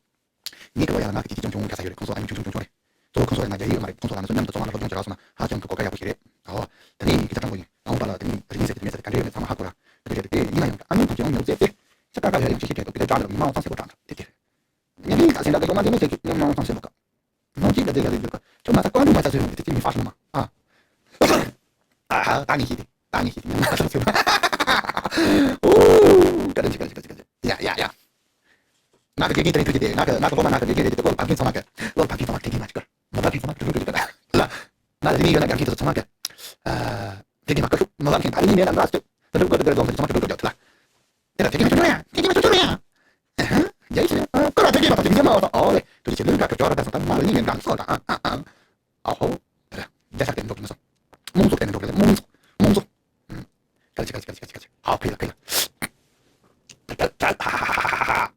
ངེད་ཀྱི་ལོ་ཡ་ང་གི་ཅི་ཅི་ཅུང་ཅུང་ག་ས་ཡོད་རེད། ཁོང་ཚོ་ཨ་ཡུ་ཆུང་ཆུང་ཆུང་ཆུང་རེད། གཙོ་བོ་ཁོང་ཚོ་ཡ་ང་རྒྱ་ཡིག་མ་རེད། ཁོང་ཚོ་ལ་ང་ཚོ་མཉམ་དུ་ཚོང་བ་ལ་སློབ་སྦྱོང་བྱེད་རག་སོང་ན་ཧ་ཅང་གི་གོ་སྐབས་ཡག་པོ་ཞིག་རེད། ཨོ། ད་ནི་ཡིག་ཆ་དྲང་པོ་ཡིན། ཨ་འོ་པ་ལ་ད་ནི་རིག་གནས་ཟེར་དེ་མེད་ཟེར་དེ་ག་རེ་ཚང་མ་ཧ་གོ་ར། དེ་རེད་དེ་ཡིན་ན་ཡང་ཨ་ནི་ཐམས་ཅད་ཡང་མྱོང་ཚེ་དེ་ཆ་ཀ་ཀ་ཡ་ཡང་ཅི་ཤེས་དེ་དེ་དྲ་ལ་མི་མང་ཚང་སེ་གོ་དྲ་དེ་དེ། ངས་ད་སེམས་ཁྲལ་གི་སློབ་མ་འདི་མོ་ཟེར་གི་སློབ་མ་ཚང་སེ་གོ་ཀ་ནང་གཅིག་ལ་དེ་ལ་དེ་ལ་ཁྱོད་མ་ཚ་ཀོ་ནུ་མ་ཚ་ཟེར་ཡོང་དེ་དེ་མི་ཧྥ་ཤི་ནུ་མ་ཨ། ཨ་ཧ་ད་ངས་ཤེས་དེ་ད་ངས་ཤེས་དེ་ཉམས་ལ་ཚ་ཟེར་བ། ཨོ། ཀ་རེ་ཅི་ཀ་རེ་ཅི་ཀ་རེ་ཅི་ཀ་རེ་ཡ་ཡ་ཡ། ང་གི་དགེ་རྒན་དེ་རིང་ཐུག་གི་དེ་ང་གི་ང་གི་སློབ་མ་ང་གི་དགེ་རྒན་རེད་དེ་སློབ་བབ་མཁན་ཚང་མ་གི་སློབ་བབ་མཁན་ཚང་མ་དགེ་རྒན་མ་ཅིག་གི་མ་བབ་མཁན་ཚང་མ་དུ་རུ་རུ་རུ་ད་ལ། ང་ལ་དེ་ནས་ཡོད་ན་དགེ་རྒན་དེ་ཚོ་ཚང་མ་གི་དགེ་རྒན་མ་བཀའ་ཤོག་མ་བབ་མཁན་ད་ལ་ནི་མེད་ན་ང་ཚོ་དུ་རུ་རུ་རུ་ཚང་མ་དུ་རུ་རུ་རུ་ད་ལ། དེ་ལ་དེ་གི་མ་ཆུང་ཡ། དེ་གི་མ་ཆུང་ཡ། ཨ་ཧ། ཡ་ཡི་ཤི་ཨ་ཀོ་ར་དེ་གི་མ་ཐོག་དེ་མི་མ་བ་ཨོ་ལེ། དུ་ཆེ་ལུ་ག་ག་ཇོ་ར་ད་ས་ད་མ་ལ་ནི་ངན་གང་སོ་ད་ཨ་ཨ་ཨ། ཨ་ཧོ། དེ་ལ་རྒྱ་ཤ་དེ་འདོག་མ་སོང་། མོང་ཚོགས་དེ་འདོག་མོང་ཚོགས་མོང་ཚོགས། ཀ་ལ་ཅི་ཀ་ལ་ཅི་ཀ་ལ་ཅི་ཀ་ལ་ཅི་ཧ་ཕི་ལ་ཕི་ལ། ཀ་ལ་ཀ་ལ་ཧ་ཧ་ཧ་ཧ་ཧ།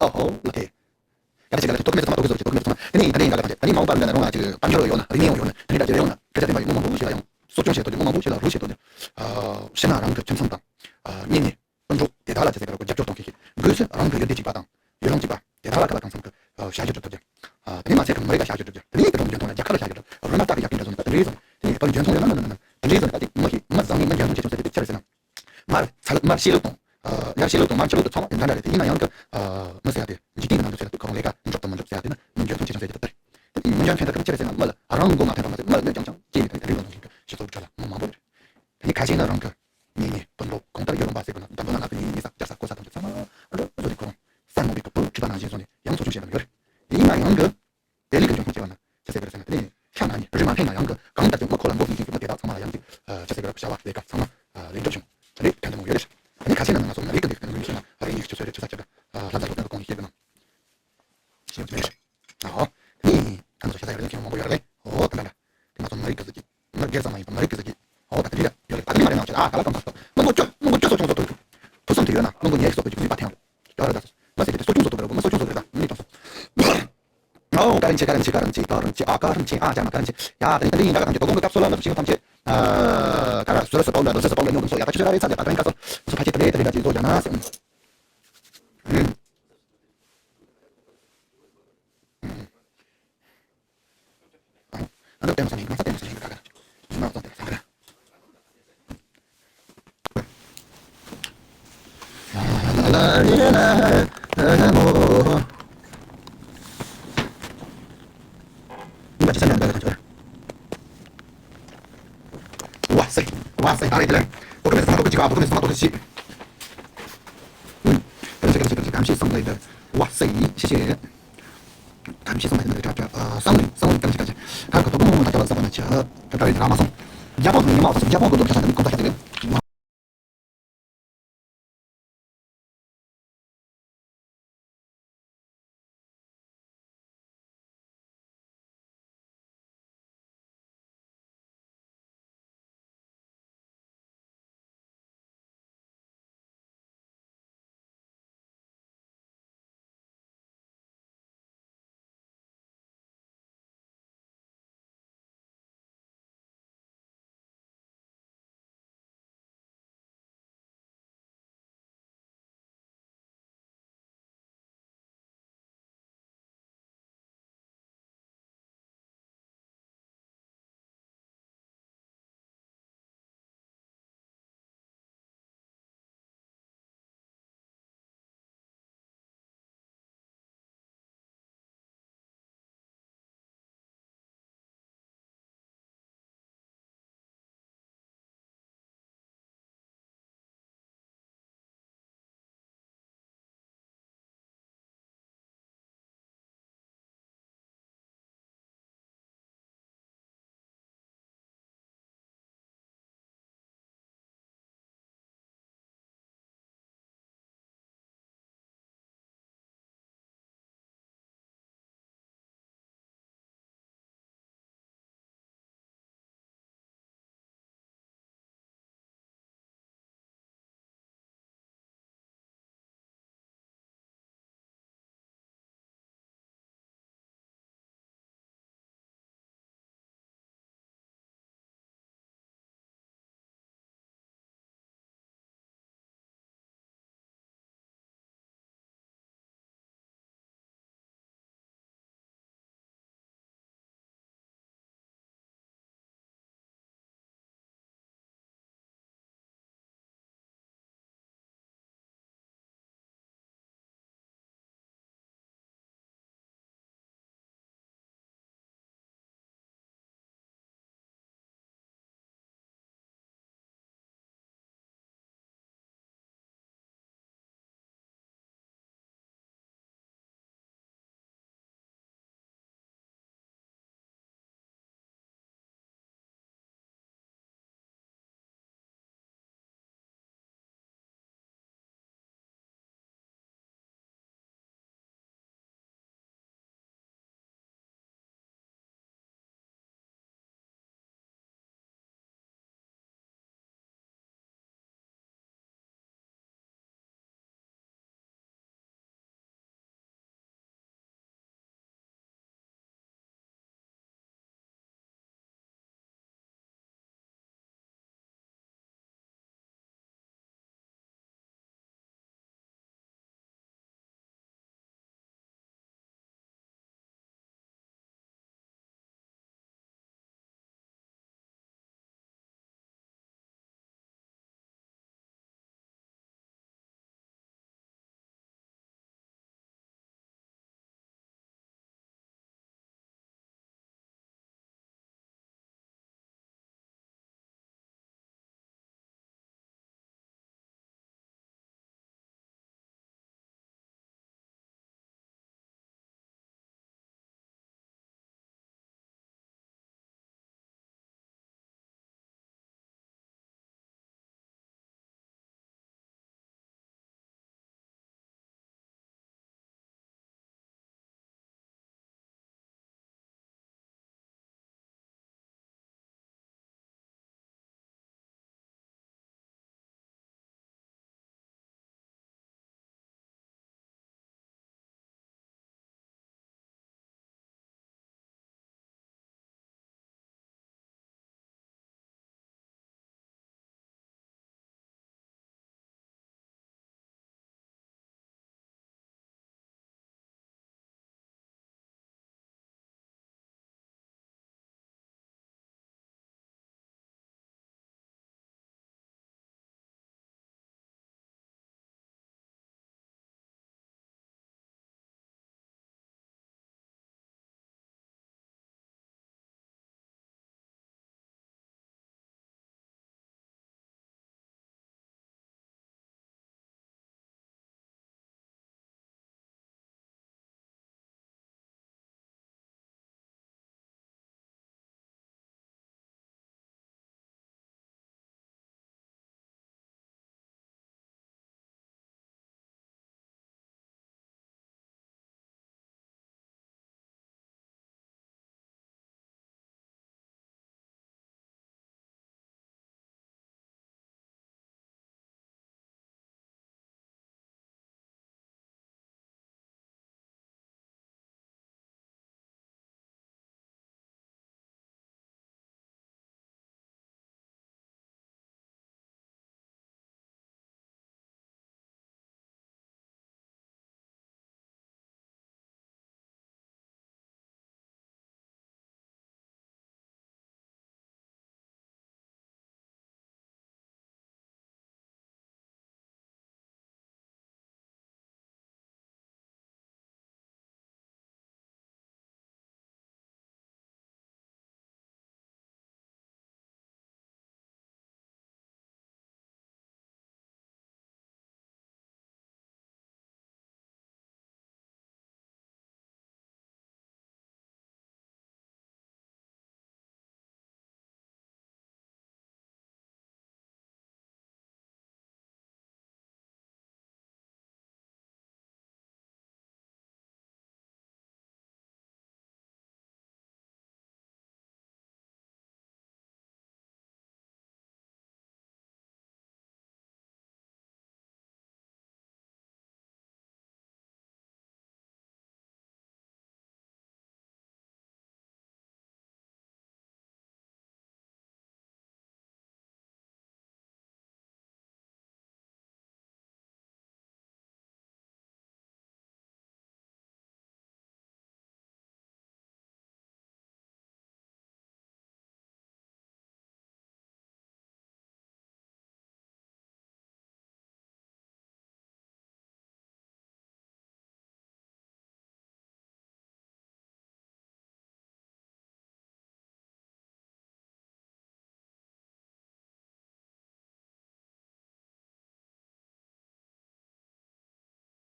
ཨ་ཧོ་ལ་དེ། ཡ་ད་ཅི་ག་ལ་ཅི་དོ་ཀི་མེད་ཚང་མ་དོ་ཀི་ཟོ་ཅི་དོ་ཀི་མེད་ཚང་མ་དེ་ནི་ད་ནི་ཡིན་ག་ལ་ག་ཅི་ད་ནི་མ་འོངས་པར་ལ་ན་རོང་ལ་ཅི་དཔལ་འབྱོར་ཡོད་ན་རིག་གནས་ཡོད་ན་ད་ནི་ད་ཅི་རེ་ཡོད་ན་དཔེ་ཆ་བསྟན་པ་ཡོད་མི་མང་པོ་ཞིག་ལ་ཡང་གསོ་སྐྱོང་བྱེད་དོ་ནི་མི་མང་པོ་ཞིག་ལ་རུ་བྱེད་དོ་ནི་ཕྱི་ནང་རང་གི་ཁྱིམ་ཚང་དང་གཉེན་ཉེ་སྤུན་གྲོགས་དེ་དག་ལ་ཅི་ཟེར་ག་ར་གོ་རྒྱབ་སྐྱོར་གཏོང་མཁན་ཞིག་སྒོས་སུ་རང་གི་ཡུལ་སྡེ་གཅིག་པ་དང་ཡུལ་ལུང་གཅིག་པ་དེ་དག་ལ་ག་ལ་གང་འཚམ་གི་ཞ་ཞུ་གྲུབ་ཐུབ་ཀྱང་དེ་ནི་མ་ཚད་གི་མི་རིགས་ལ་ཞ་ཞུ་གྲུབ་ཀྱང་དེ་ནི་དེ་རང་གི་འཇོན་ཐང་ལ་རྒྱལ་ཁབ་ལ་ཞ་ཞུ་གྲུབ་རོལ་མ་སྟག་གི་ཡར་རྒྱས་འདྲ་བཟོ་ནི་ད་དེ་འདྲའི་བཟོ་ནི་དེ་ནི་བར་འཇོན་ཐང་ཡོད་ན་ན་ན་ན་ན་དེ་འདྲའི་བཟོ་ནི་ད་དེ་མི་ཤེས་མི་བཟང་ནི་མི་འཇོན་ཐང་ཆེ་ཆུང་ཟེར་དེ་ཆི་རེད་ཟེར་ན། མར་ཚ་མར་ཤེས་ལུགས་དང་། ཡར་ཤེས་ལུགས་དང་མར་ཤེས་ལུགས་དང་ཚང་མ་དེ་འདྲ་འདྲ་རེད། དེ་ཡིན་ན་ཡང་གི་མི་ཟེར་ཡ་དེ་འཇིག་རྟེན་གྱི་ནང་དུ་ཟེར་ཡ་དེ་ཁོ་རང་ལས་ཀ་འགྲུབ་དང་མི་འགྲུབ་ཟེར་ཡ་དེ་ནི་མི་འཇོན་ཐང་ཆེ་ཆུང་ཟེར་གྱི་དེ་ལྟར། དེ་མི་འཇོན་མཁན་དེ་གི་ཆི་རེད་ཟེར་ན་མི་ལ་རང་མགོ་མ་ཐོན་པ་མ་ཟད་མི་ལ་གནོད་ཀྱང་ཀྱང་ཅེས་མི་ཐོན་དེ་རིགས་ལ་འདུག་མཁན་གྱི་སྤྱི་ཚོགས་ཁྲོད་ལ་མི་མང་པོ་རེད། དེ་ནི་ཁ་ཤས་ནི་རང་གི་གཉེན་ཉེ་སྤུན་གྲོགས་གང་ལྟར་ཡོད་རུང་བ་ཟེར་དགོས་ན་འཛམ་བུ་གླིང་ནང་གི་གཉེན་ཉེ་ཉེ་ས་སྐྱ་ས་ཀོ་ས་ཐམས་ཅད་ཚང་མ་འགྲོ་བཟོ་དེ་ཁོ་རང་སེམས་མོ་བའི་གི་བུ་ཁྲི་པ་ནང་བཞིན་བཟོ་ནས་ཡང་ཚོགས་ཆུང་བྱེད་ལ་མི་ཡོད་རེད། དེ་ཡིན་ན་ཡང་གི་དེ་ལས་ཀྱི་འབྱུང་ཁུངས་སྐྱེ་བ་ན་ཅི་ཟེར་གི་རེད་ཟེར་ན་དེ་ནི་ཤ་ན་ནི་རུས་མ་འཕེན་ན་ཡང་གི་གང་ལྟར་གྱི་མི་ཁོ་ལ་མགོ་ཕིང་ཕིང་གི་མི་དེ་དག་ཚང་མ་ལ་ཡང་གི་ཅི་ཟེར་གི་རེད་བྱ་བ་ལས་ཀ་ཚང་མ་ལས་འགྲུབ་བྱུང་། དེ་ནི་ཕན་ཐོགས་མང་པོ་ཡོད་རེད། དེ་ནི་ཁ་ཆེ་ན་ནང་ང་སོང་ན་རིགས་ཀྱི་འདུག་དེ་ནི་མི་ཤེས་ན་རིགས་ཡིག་ཆུ་ཚོད་རེད་ཆུ་ཚ་ཆེ་གི་ལྷ་རྫ་ལོ་ཏན་གི་གོང་གི་ཤེས་གི་མེད། ཤེས་གི་མེད། ཨོ། དེ་ནི་ཁ་ཚོ་ཤ་ཚ་ཡོད་རེད་མཁན་མང་པོ་ཡོད་རེད། ཨོ་དེ་འདྲ་འདྲ། དེ་ང་ཚོ་མི་རིགས་ཀྱི་ཟིག་གི་མི་སྒེར་ཚང་མ་ཡིན་པ་མི་རིགས་ཀྱི་ཟིག་གི་ཨོ་ད་དེ་འདྲ་ཡོད་རེད། ད་དེ་མ་རེད་ནང་ཆེ་ཨ་ག་ལ་གང་ཐག་ཐག་མི་མགོ་ཅོ་མི་མགོ་ཅོ་སོ་ཁྱོད་ཚོ་ཐུག་ཐུག་ཐུག་སོང་དུ་ཡོད་ན་མི་མགོ་ཉེས་སོགས་ཀྱི་ཟིག་པ་ཐེངས་ཡོད་རེད། ད་མ་ཟེར་དེ་གསོ་སྐྱོང་བཟོ་ཐུབ་རེད་མི་གསོ་སྐྱོང་བཟོ་རེད། ད་མི་ཐོང་སོང་། ཨོ་ཀ་རིན་ཆེ་ཀ་རིན་ཆེ་ཀ་རིན་ཆེ་ད་རིན་ཆེ་ཨ་ཀ་རིན་ཆེ་ཨ་ཅག་མ་ཀ་རིན་ཆེ་ཡ་ད་རིན་ད་རིན་ད་ག་ཐམས་ཅད་དོ་དགོང་གི་སྐབས་སུ་ལ་ལ་ཕྱི་ཐམས་ཅད་ཨ་ཀ་ར་སུ་ར་སུ་པའོ་ལ་རུ་སུ་སུ་པའོ་ལ་ཉོ་གི་སོ་ཡ་ད་ཁྱོད་ཚོ་ར་རེ་ཚ་ལ་ད་ཐོན་ཀ་སོ་སུ་ཕ་ཆེ་ད་རེ་ད་རེ་ད་ཅི་བཟོ་ཡ་ན་སེ།